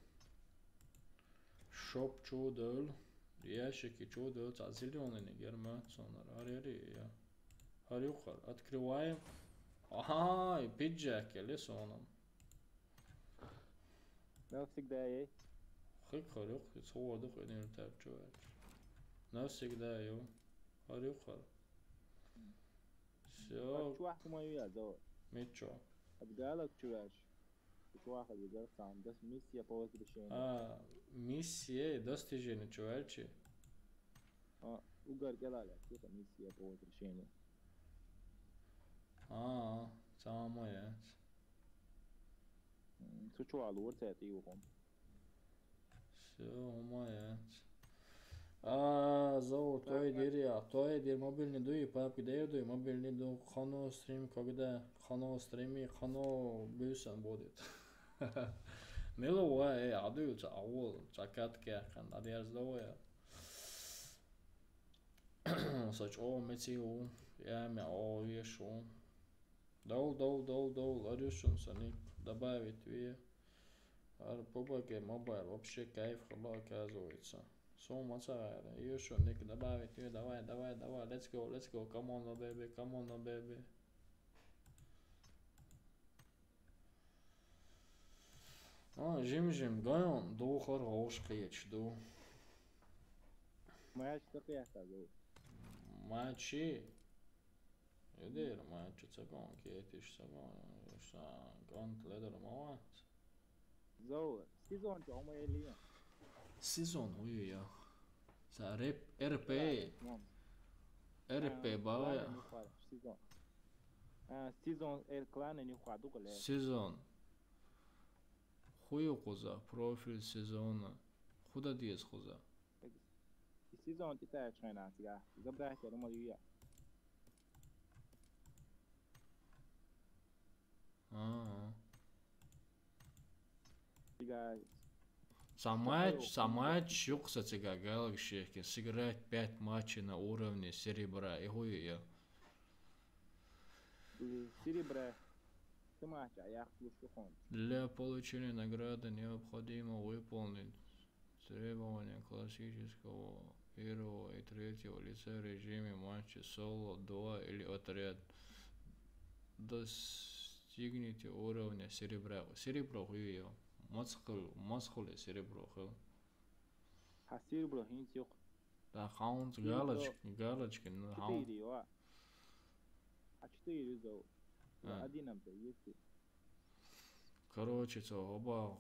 Шоп чудол. Ящики чудол. Ца зелёный нигер мэтсонар. Арери я. Харюхар. Открываем. Ага, и пиджак, или соном. Навсегда ей. Хик харюх, и сходу хинил тапчуэч. Навсегда ю. Харюхар. Всё. Чувак, мою я, да. Мичо. Отгалок чуваш. Чувак, я, да, сам. Да, миссия по возвращению. А, миссия, достижение, чувачи. А, угар гелаля, это миссия по возвращению. А, самое. М, сучуалу, вот это и ухом. Всё, умаец. А, зовут, той дир я, той дир мобильный дуй, папки даю дуй, мобильный ду, хано стрим, когда, хано стрими, хано бюсан будет. Мило ва, э, адуй, ца, авол, ца кат кяхан, адерз довая. Сач о меци у, я мя о ешу. Дол, дол, дол, дол, арюшун саник, добавить ви. Ар П У Б Г Mobile, вообще кайф хала оказывается. Сумма цагайра. Ещё ник добавить ви, давай, давай, давай, let's go, let's go, come on, my baby, come on, my baby. А, жим-жим, гайон, духар гауш кыяч, ду. Матч такой я ду. Матчи. Эдер матчи цагон, кетиш цагон, са гонт ледер мават. Зоу, сезон чё, мы или? Сезон, ой-ой-ой. Са реп, Р П. Р П, а, бавая. Кланы не хватит, сезон. А, сезон, э, кланы не хватит, уголе. Сезон. Хую куза, профиль сезона. Худа диез куза. И сезон ти тая чайна, тига. Забрать, я думаю, я. А. Тига. Са матч, са матч, юкса тига, галакшихи. Сыграть пять матчей на уровне серебра. И хую я. Серебра. Ты мать, а я хлущу хон. Для получения награды необходимо выполнить требования классического первого и третьего лица в режиме матча соло, дуо или отряд. Достигните уровня серебра. Серебро хуё. Мацхул, мацхул серебро хуё. А серебро хинц ёх. Да, хаунт галочки, галочки, ну, хаунт. Четыре, а. А четыре зо. А. Один нам-то есть. Короче, цо, оба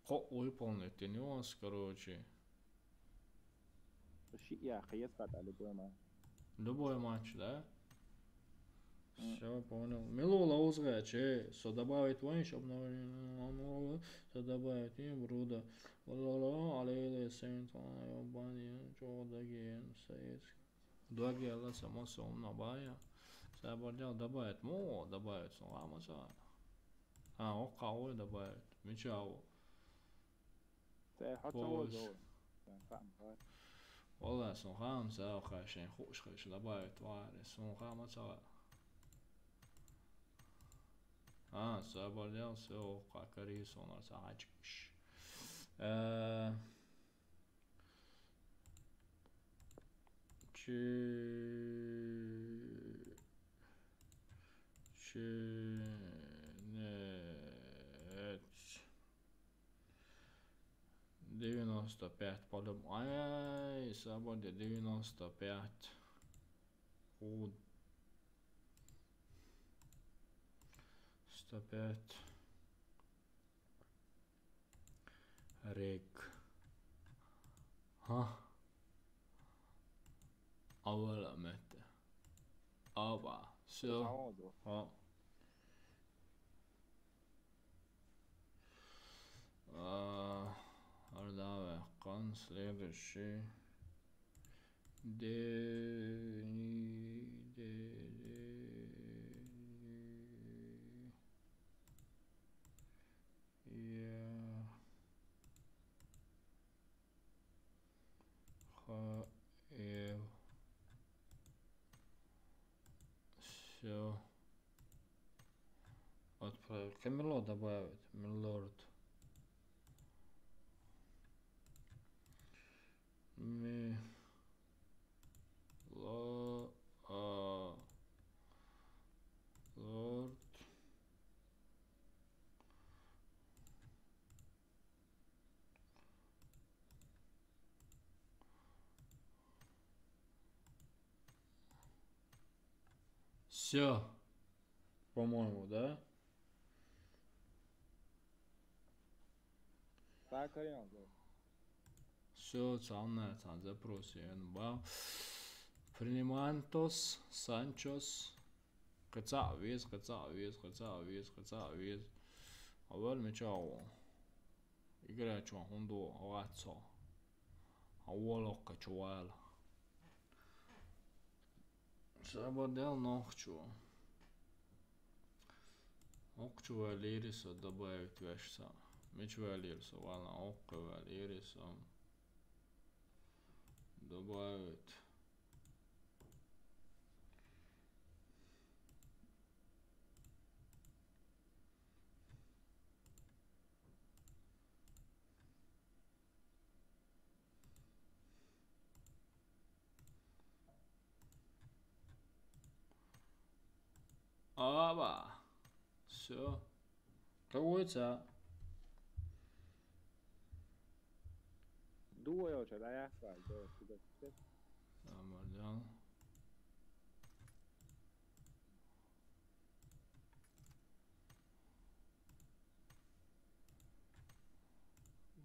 хо выполнить не у вас, короче. Ши-, я, хаяс хата любой матч. Любой матч, да? Все, понял. Мило лаузга, че, со добавить ванш обновление, со добавить и Бруда. Ла-ла-ла, алейле, сент, ла-ла-ла, ёбан, я, чё, да, ген, саец. Дуаги, Алла, само со умно бая. Сабардял добавить, мо, добавить, со, а, ма, со. А, о, кого добавить? Мичао. Сэ хачао. Пос. Зо. Сэ хам, хай. Вала, сон хам, сэ хашен, хуш, хаш, добавить, варе, сон хам, ацала. А, сабардял, всё, какари, сон, ацачкш. Э, чи-, чи-, не, девяносто пять по-любому. Ай, сабарде девяносто пять. Худ. Сто пять. Рек. Ха. Авала мэтэ. Аба. Всё. Сао зо. Ха. А, ардавэ кан следующий. Де, де, де, я, ха, э, всё. Отправить. Камерло добавить. Миллорд. Ми-, ло-, а, лорд. Всё. По-моему, да? Так, Ариан, да. Всё, цална, цан запросен ба. Принимантос, Санчос. Кыца виз, кыца виз, кыца виз, кыца виз. Авал мечао. Игра чуан хундо, авацо. Авал окка чуал. Сабадел нохчу. Окчу валириса добавить вешса. Меч валириса, вала окка валириса. Добавить. Аба. Всё. Кого это? Дуо я у тебя, да, я сваль, дуо, сюда, сюда. Нормально.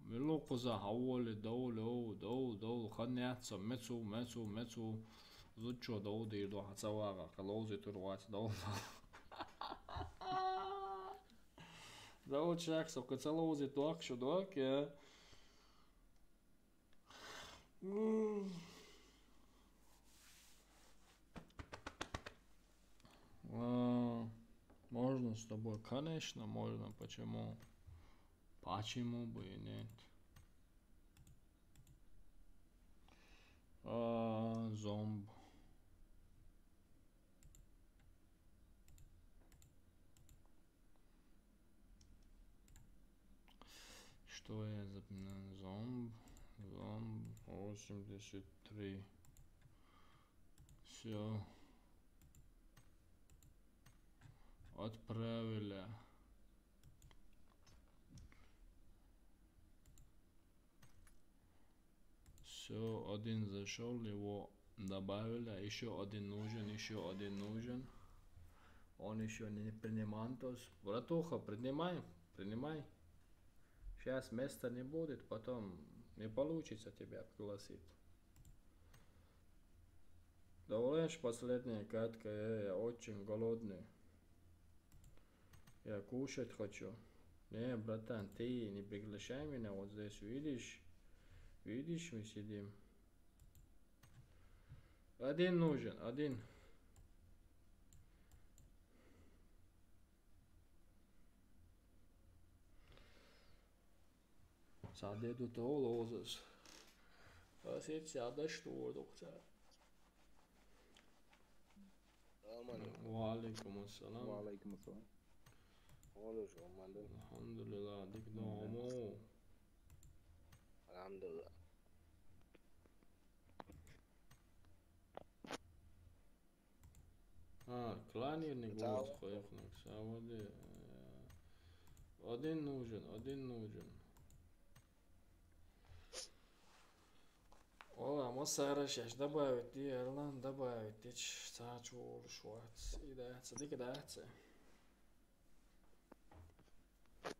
Милукуза хаволи довлю, дов, дов, ханняца, мецу, мецу, мецу. Зучо дов дирду, хацавага, калози турвац дов. Дов чак, сока цалози туак, шудуак, я. М. А, можно с тобой? Конечно, можно. Почему? Почему бы и нет? А, зомб. Что я запоминаю? Зомб, зомб, восемьдесят три. Все. Отправили. Все, один зашел, его добавили, а еще один нужен, еще один нужен. Он еще не принимает. Братуха, принимай, принимай. Сейчас места не будет, потом не получится тебя пригласить. Давай, последняя катка, я, я очень голодный. Я кушать хочу. Не, братан, ты не приглашай меня вот здесь, видишь? Видишь, мы сидим. Один нужен, один. Садеду то лозас. Садеду то лозас. Салам алейкум. Ва алейкум ассалам. Ва алейкум ассалам. Олуш, Омандын. Алхамдулилла, дик дому. Алхамдулилла. А, кланирни голос хоюхнак, саводи. Один нужен, один нужен. Ола, ма сара шеш добавить ди, Эрлан добавить ди, ч-, ца чур швац, и да, ца дика да, ца.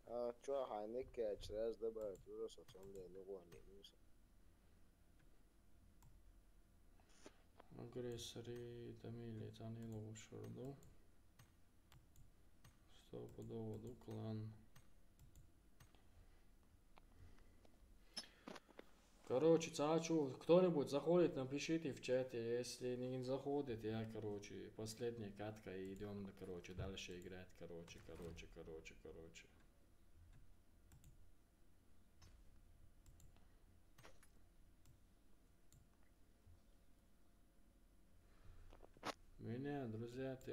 А, чё, хайник, я через добавить, уже соцом де, ну, гуанди, ну, со. Агрессори, тамили, танило, шурду. Стопудово, ду клан. Короче, цачу, кто-нибудь заходит, напишите в чате, если не заходит, я, короче, последняя катка и идем, короче, дальше играть, короче, короче, короче, короче. Меня, друзья, ты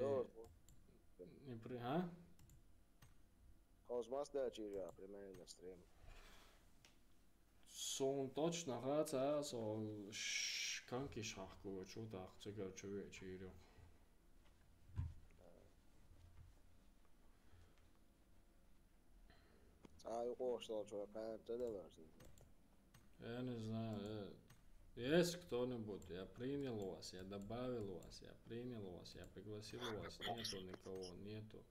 не при-, а? Космос, да, чё, примерно стрим. Сон точно хаца, со ш-, канки шахку, чё так, цигар, чё ве-, чё ирёк. А, и кошто, чё, кайм, ты делаешь? Я не знаю, э, есть кто-нибудь? Я принял вас, я добавил вас, я принял вас, я пригласил вас. Нету никого, нету.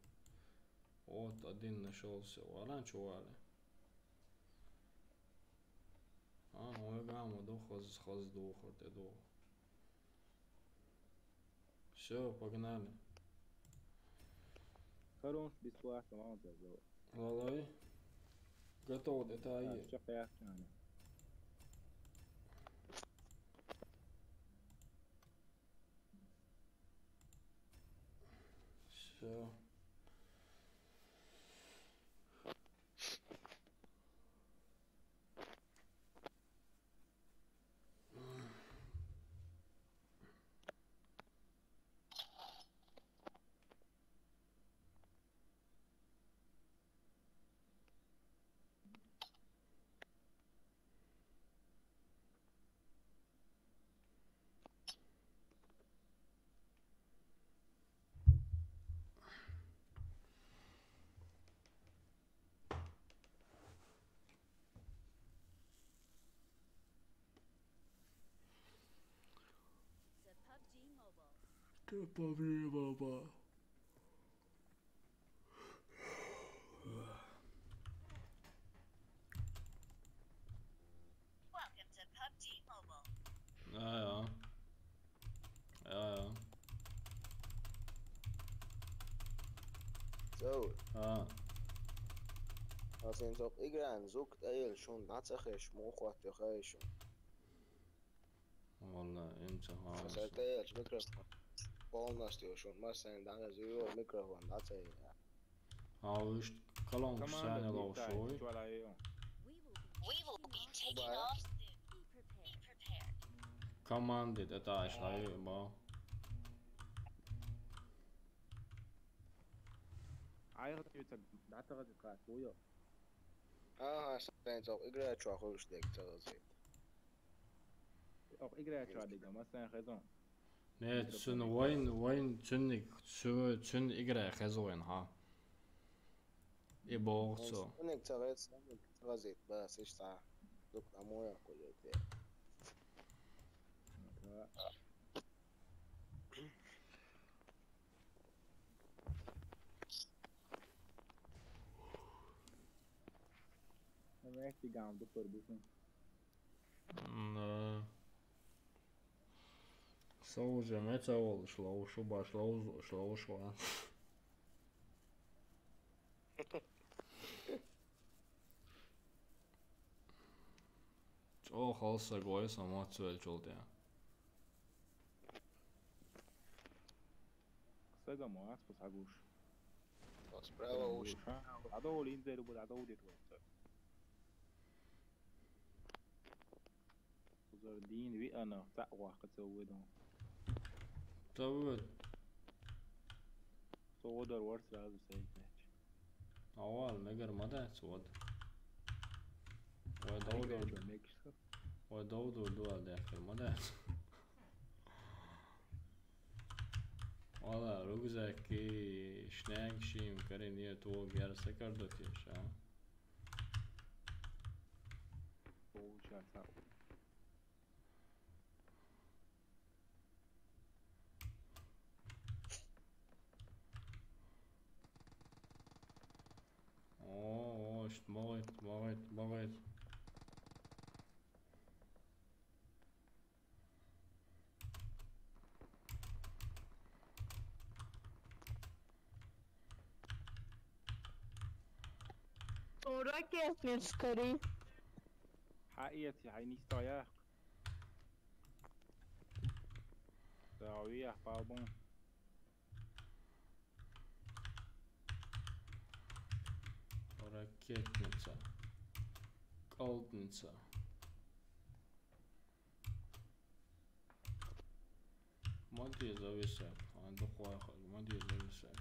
Вот, один нашёлся. Валан чували. А, ой, гамма, ду хоз, хоз ду, хор те ду. Всё, погнали. Хорош, бесплатно, мало того. Лалай. Готово, это А, ай. Всё, я втяну. Всё. Ты побри, баба. Welcome to PUBG Mobile. Ja, ja. Ja, ja. So. Ja. As in op igra en zoekt eel schon, dat zeg je, schmoog wat je geisje. Валла, эмца хавшал. Сайтаевич, микрофон полностью шун. Массан дана зуйо микрофон, да, цей. А уж колонку Команда сани лоу шой. We will be taking off soon. Be prepared. Команды, это аж лайы, ба. Айгъа тюйта, датага дикъат, уйо. Ага, сайн цох играчо хуйш дег цалазит. Ох, играчо дег, ма сайн хезон. Не, цун вайн, вайн цунник, цун, цун игра хезон, ха. И бог цо. Цунник цалазит, цалазит, ба, сишта. Дук на моя кулете. Ме хи гам ду пар бусун. Да. Соуже мецаол шлоу шуба шлоу шлоу шуа. Цо халса гой самоцвел чултя. Сага моас пусагуш. Справа уж. Адо линзеру буд адо удит варца. Узар дин ви ана та ваха цо выдон. Тавы. Со одар вар сразу сейтнеч. Авал мегер мадац вот. Ой, довдур. Ой, довдур дуал дехтер мадац. Вала, рюкзаки, шнег шим, карин е то гер сакардот еш, а? Получается. О, о, ишт, молит, молит, молит. Ракетницкий. Хай ет, хай не стоя. Да, уя, пабун. Ракетница. Колдница. Моди зависит. А, духуа, моди зависит.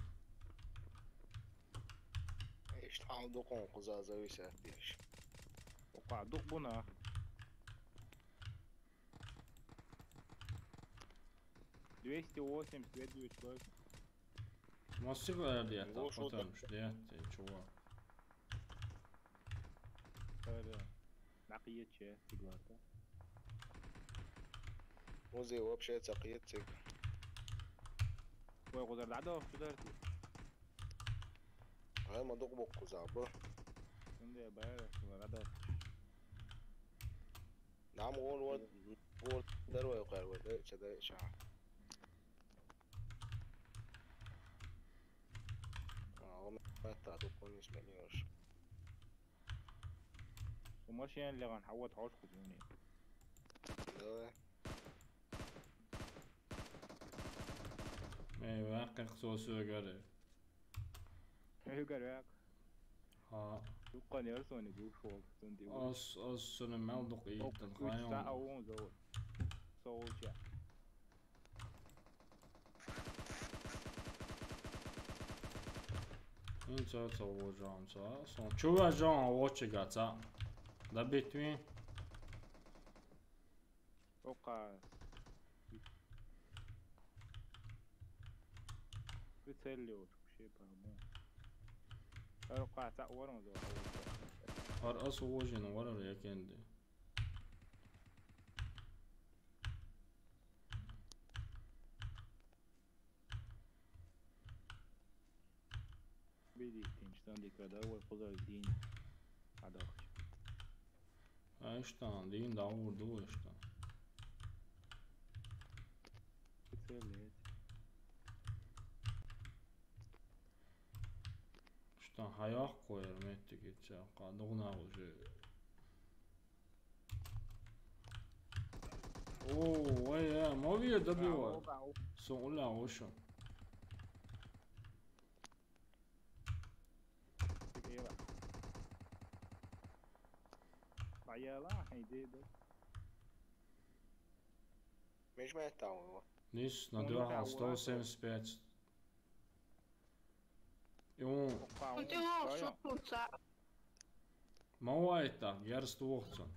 Ишт хал дукун куза зависит диш. Опа, дух буна. Двести восемьдесят, двести восемьдесят. Массив аэрдият, Лошадь. Потом, нет, ты чего? Öyle. Nakiyetçe, sigorta. Музей вообще цакъет цик. Ой, куда да, да, куда ты? Ай, ма дук бок куза, бу. Şimdi bayar, kıvara da. Нам гол вот, гол дарвай кар вот, да, ча да, ча. А, он это, тут он не смеешь. Сумашен леган, хават хош кудюни. Давай. Эй, вакъ, ксо сёгары. Ögär yak. Ха. Дуккан ярсони гуш ол. Сунди. Ос, ос, соны мал дук иттен Sa хайон. Avun zor. Soğulca. Ин цо цо вожам цо. Сон чува жон вочига цо. Да битвин. Oka. Прицелливать вообще, по-моему. Oka, sa uvarım zor. Ар ас вожин варар якенди. Biri tinçten dikkat var, kuzar din. Adakçı. А что, дин да вурду что? Прицелить. Что, хаях койр метти гитсе, кадугна уже. О, ой, э, мови добивай. Сон уля ошо. Bayala, haydi de. Меч ма это его. Нис, на два, сто семьдесят пять. И он, Ты его шутку ца. Ма вайтта, герз туху цунна.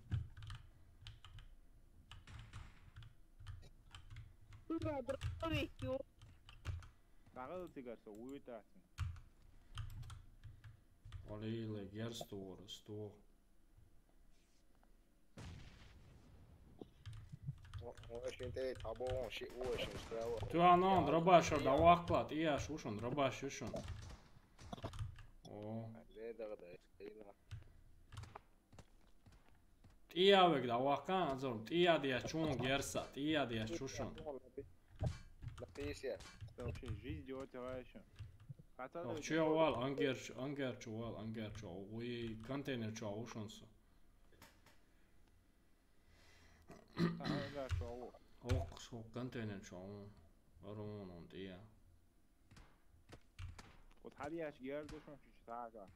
Куда дробовик, ё? Дагал цигар со уйта цун. Олейле герз туху, сту. Очень те табон ши уошин справа. Ту анон дробаш да вахлат, ияш ушун, дробаш ушун. О, Де да да. Ина. тӀиявег да вахкан, азор, тӀия дия чун герса, тӀия дия чушун. На пенсия. Вообще жизнь делать ещё. Хотел Ох, чё вал, ангер, ангер чё вал, ангер чё, уи контейнер чё ушунсу. Ага, чё. Ох, со контейнер чё, арон он тӀия. Вот хадияш гердушун чё сага.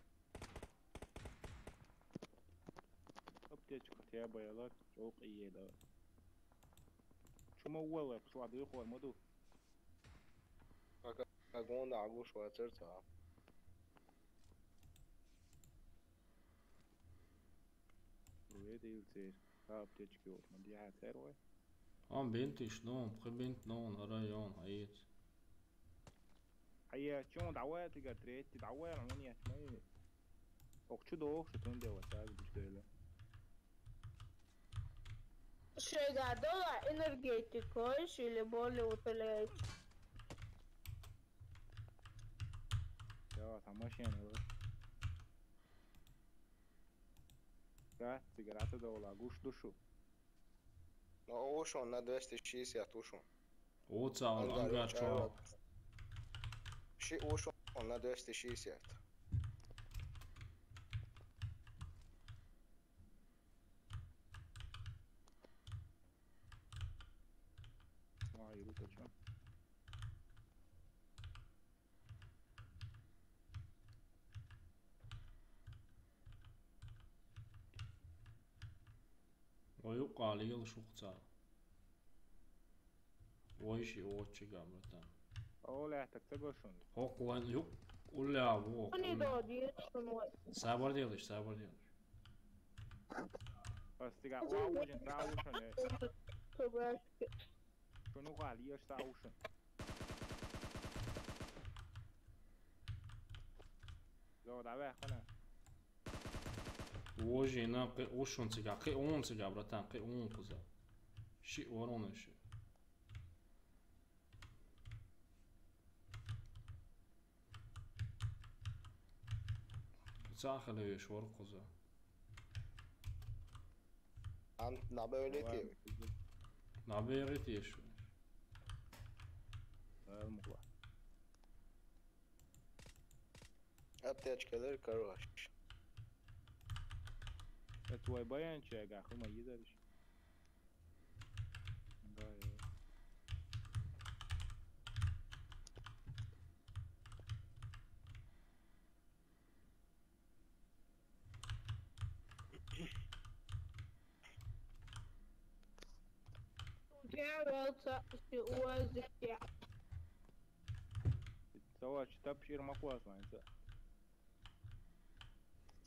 Аптечка тебе ела, чёк и еда. Чума уэлэ, пшла дыхуэр мыду. Пока гонда агуш ва церца. Уэдэ илцер. Аптечки вот, мадья цервай. Ам бинтиш, ну, пхы бинт, ну, на район, аец. А я чё, давай ты, говорит, третий, давай, а он я чё. Ох, чудо, ох, что ты делаешь, а, что ли? Шега дола энергетикой или более утоляющий. Я там машина, вот. Да, сигарета дола, гуш душу. Но ушел на двести шестьдесят ушел. Уца он ангар чё. Ши ушел на двести шестьдесят. А, и рука чё? Ой, юкъа лил шухца. Ой, ши очи гамрата. Оля, так ты гошун. Хок ван юк. Уля, во. Они додиют, что мой. Сабар делиш, сабар делиш. Пастига, о, очень саушен, э. Собрать. Шуну гал, ешь саушен. Зо, давай, хана. Ожи на, кы ушун цига, кы он цига, братан, кы он куза. Ши ворон иши. Цахале еш вор куза. Ан на бөлети. Набери тиеш. Эл мукла. Аптечкалар, короче. Это твой баян, чега, хума йидариш. Да, я. Geralt, если у вас здесь. Савач, тапшир макуасланца.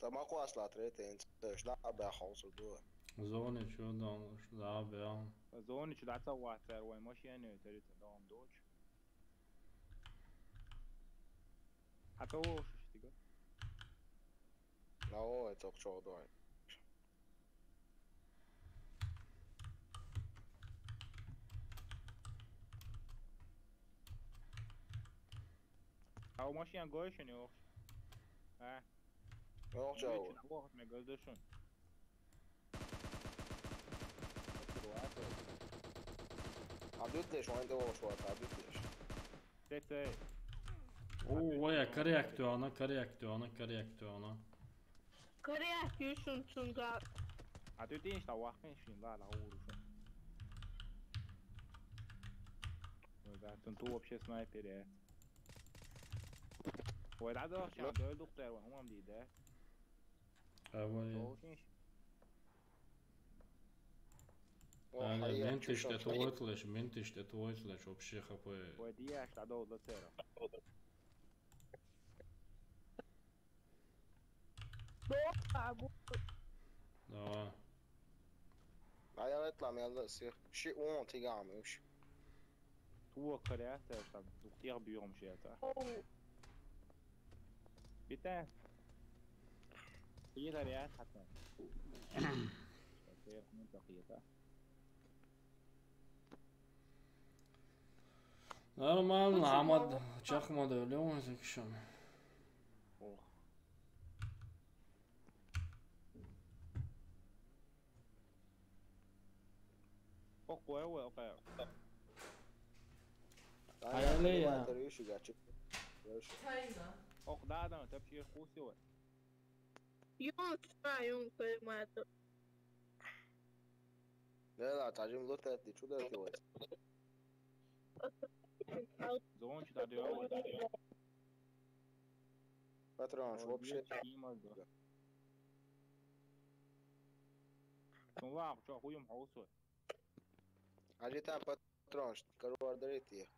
Тамаку аслат ретен, теш да бя хаусу дуа. Зони чё дам, да бя. Зони чё да ца ватер, вай машине терит дом доч. А то шуштига. На о, это чё дуа. А у машин гойшин ох. А, Ну, чё? Ох, мне гойдошин. А дыттеш, он это ошват, а дыттеш. Тетей. О, вая, корректу она, корректу она, корректу она. Корректу шун цунга. А ты тинш та вахмешин, да, да, урушин. Ой, да, тун ту вообще снайпер, я. Ой, да, да, сейчас дойду к первому, мам, ди, да. А вая. Толкинш. О, хай я, Ментиш чё, те чё, твойтлеш, ментиш те твойтлеш, вообще хапе. Ой, ди, я, что дойду до первого. Dopa, bu. Давай. Vai ela lá, ela se. Shi un ti gami uš. Tuo karētā, tā duhtier bijom šeit. Pitää. Kiitää rētā. Okei, mun takia. Нормально, амад чахмада лён секшн. Ох. Ох, ой, ой, ой. Hayali ya. Rüši gači. Rüši. Taina. Ох, да, да, ты вообще вкусила. Jums kā, jums kā, matu. Lēlā, tā žim lutēt, di čudēt, jo. Zonči tā dēlā. Patrons, vopšē. Nu labi, čo, hujum hausot. Aži tā patrons, karu var darīt, ja.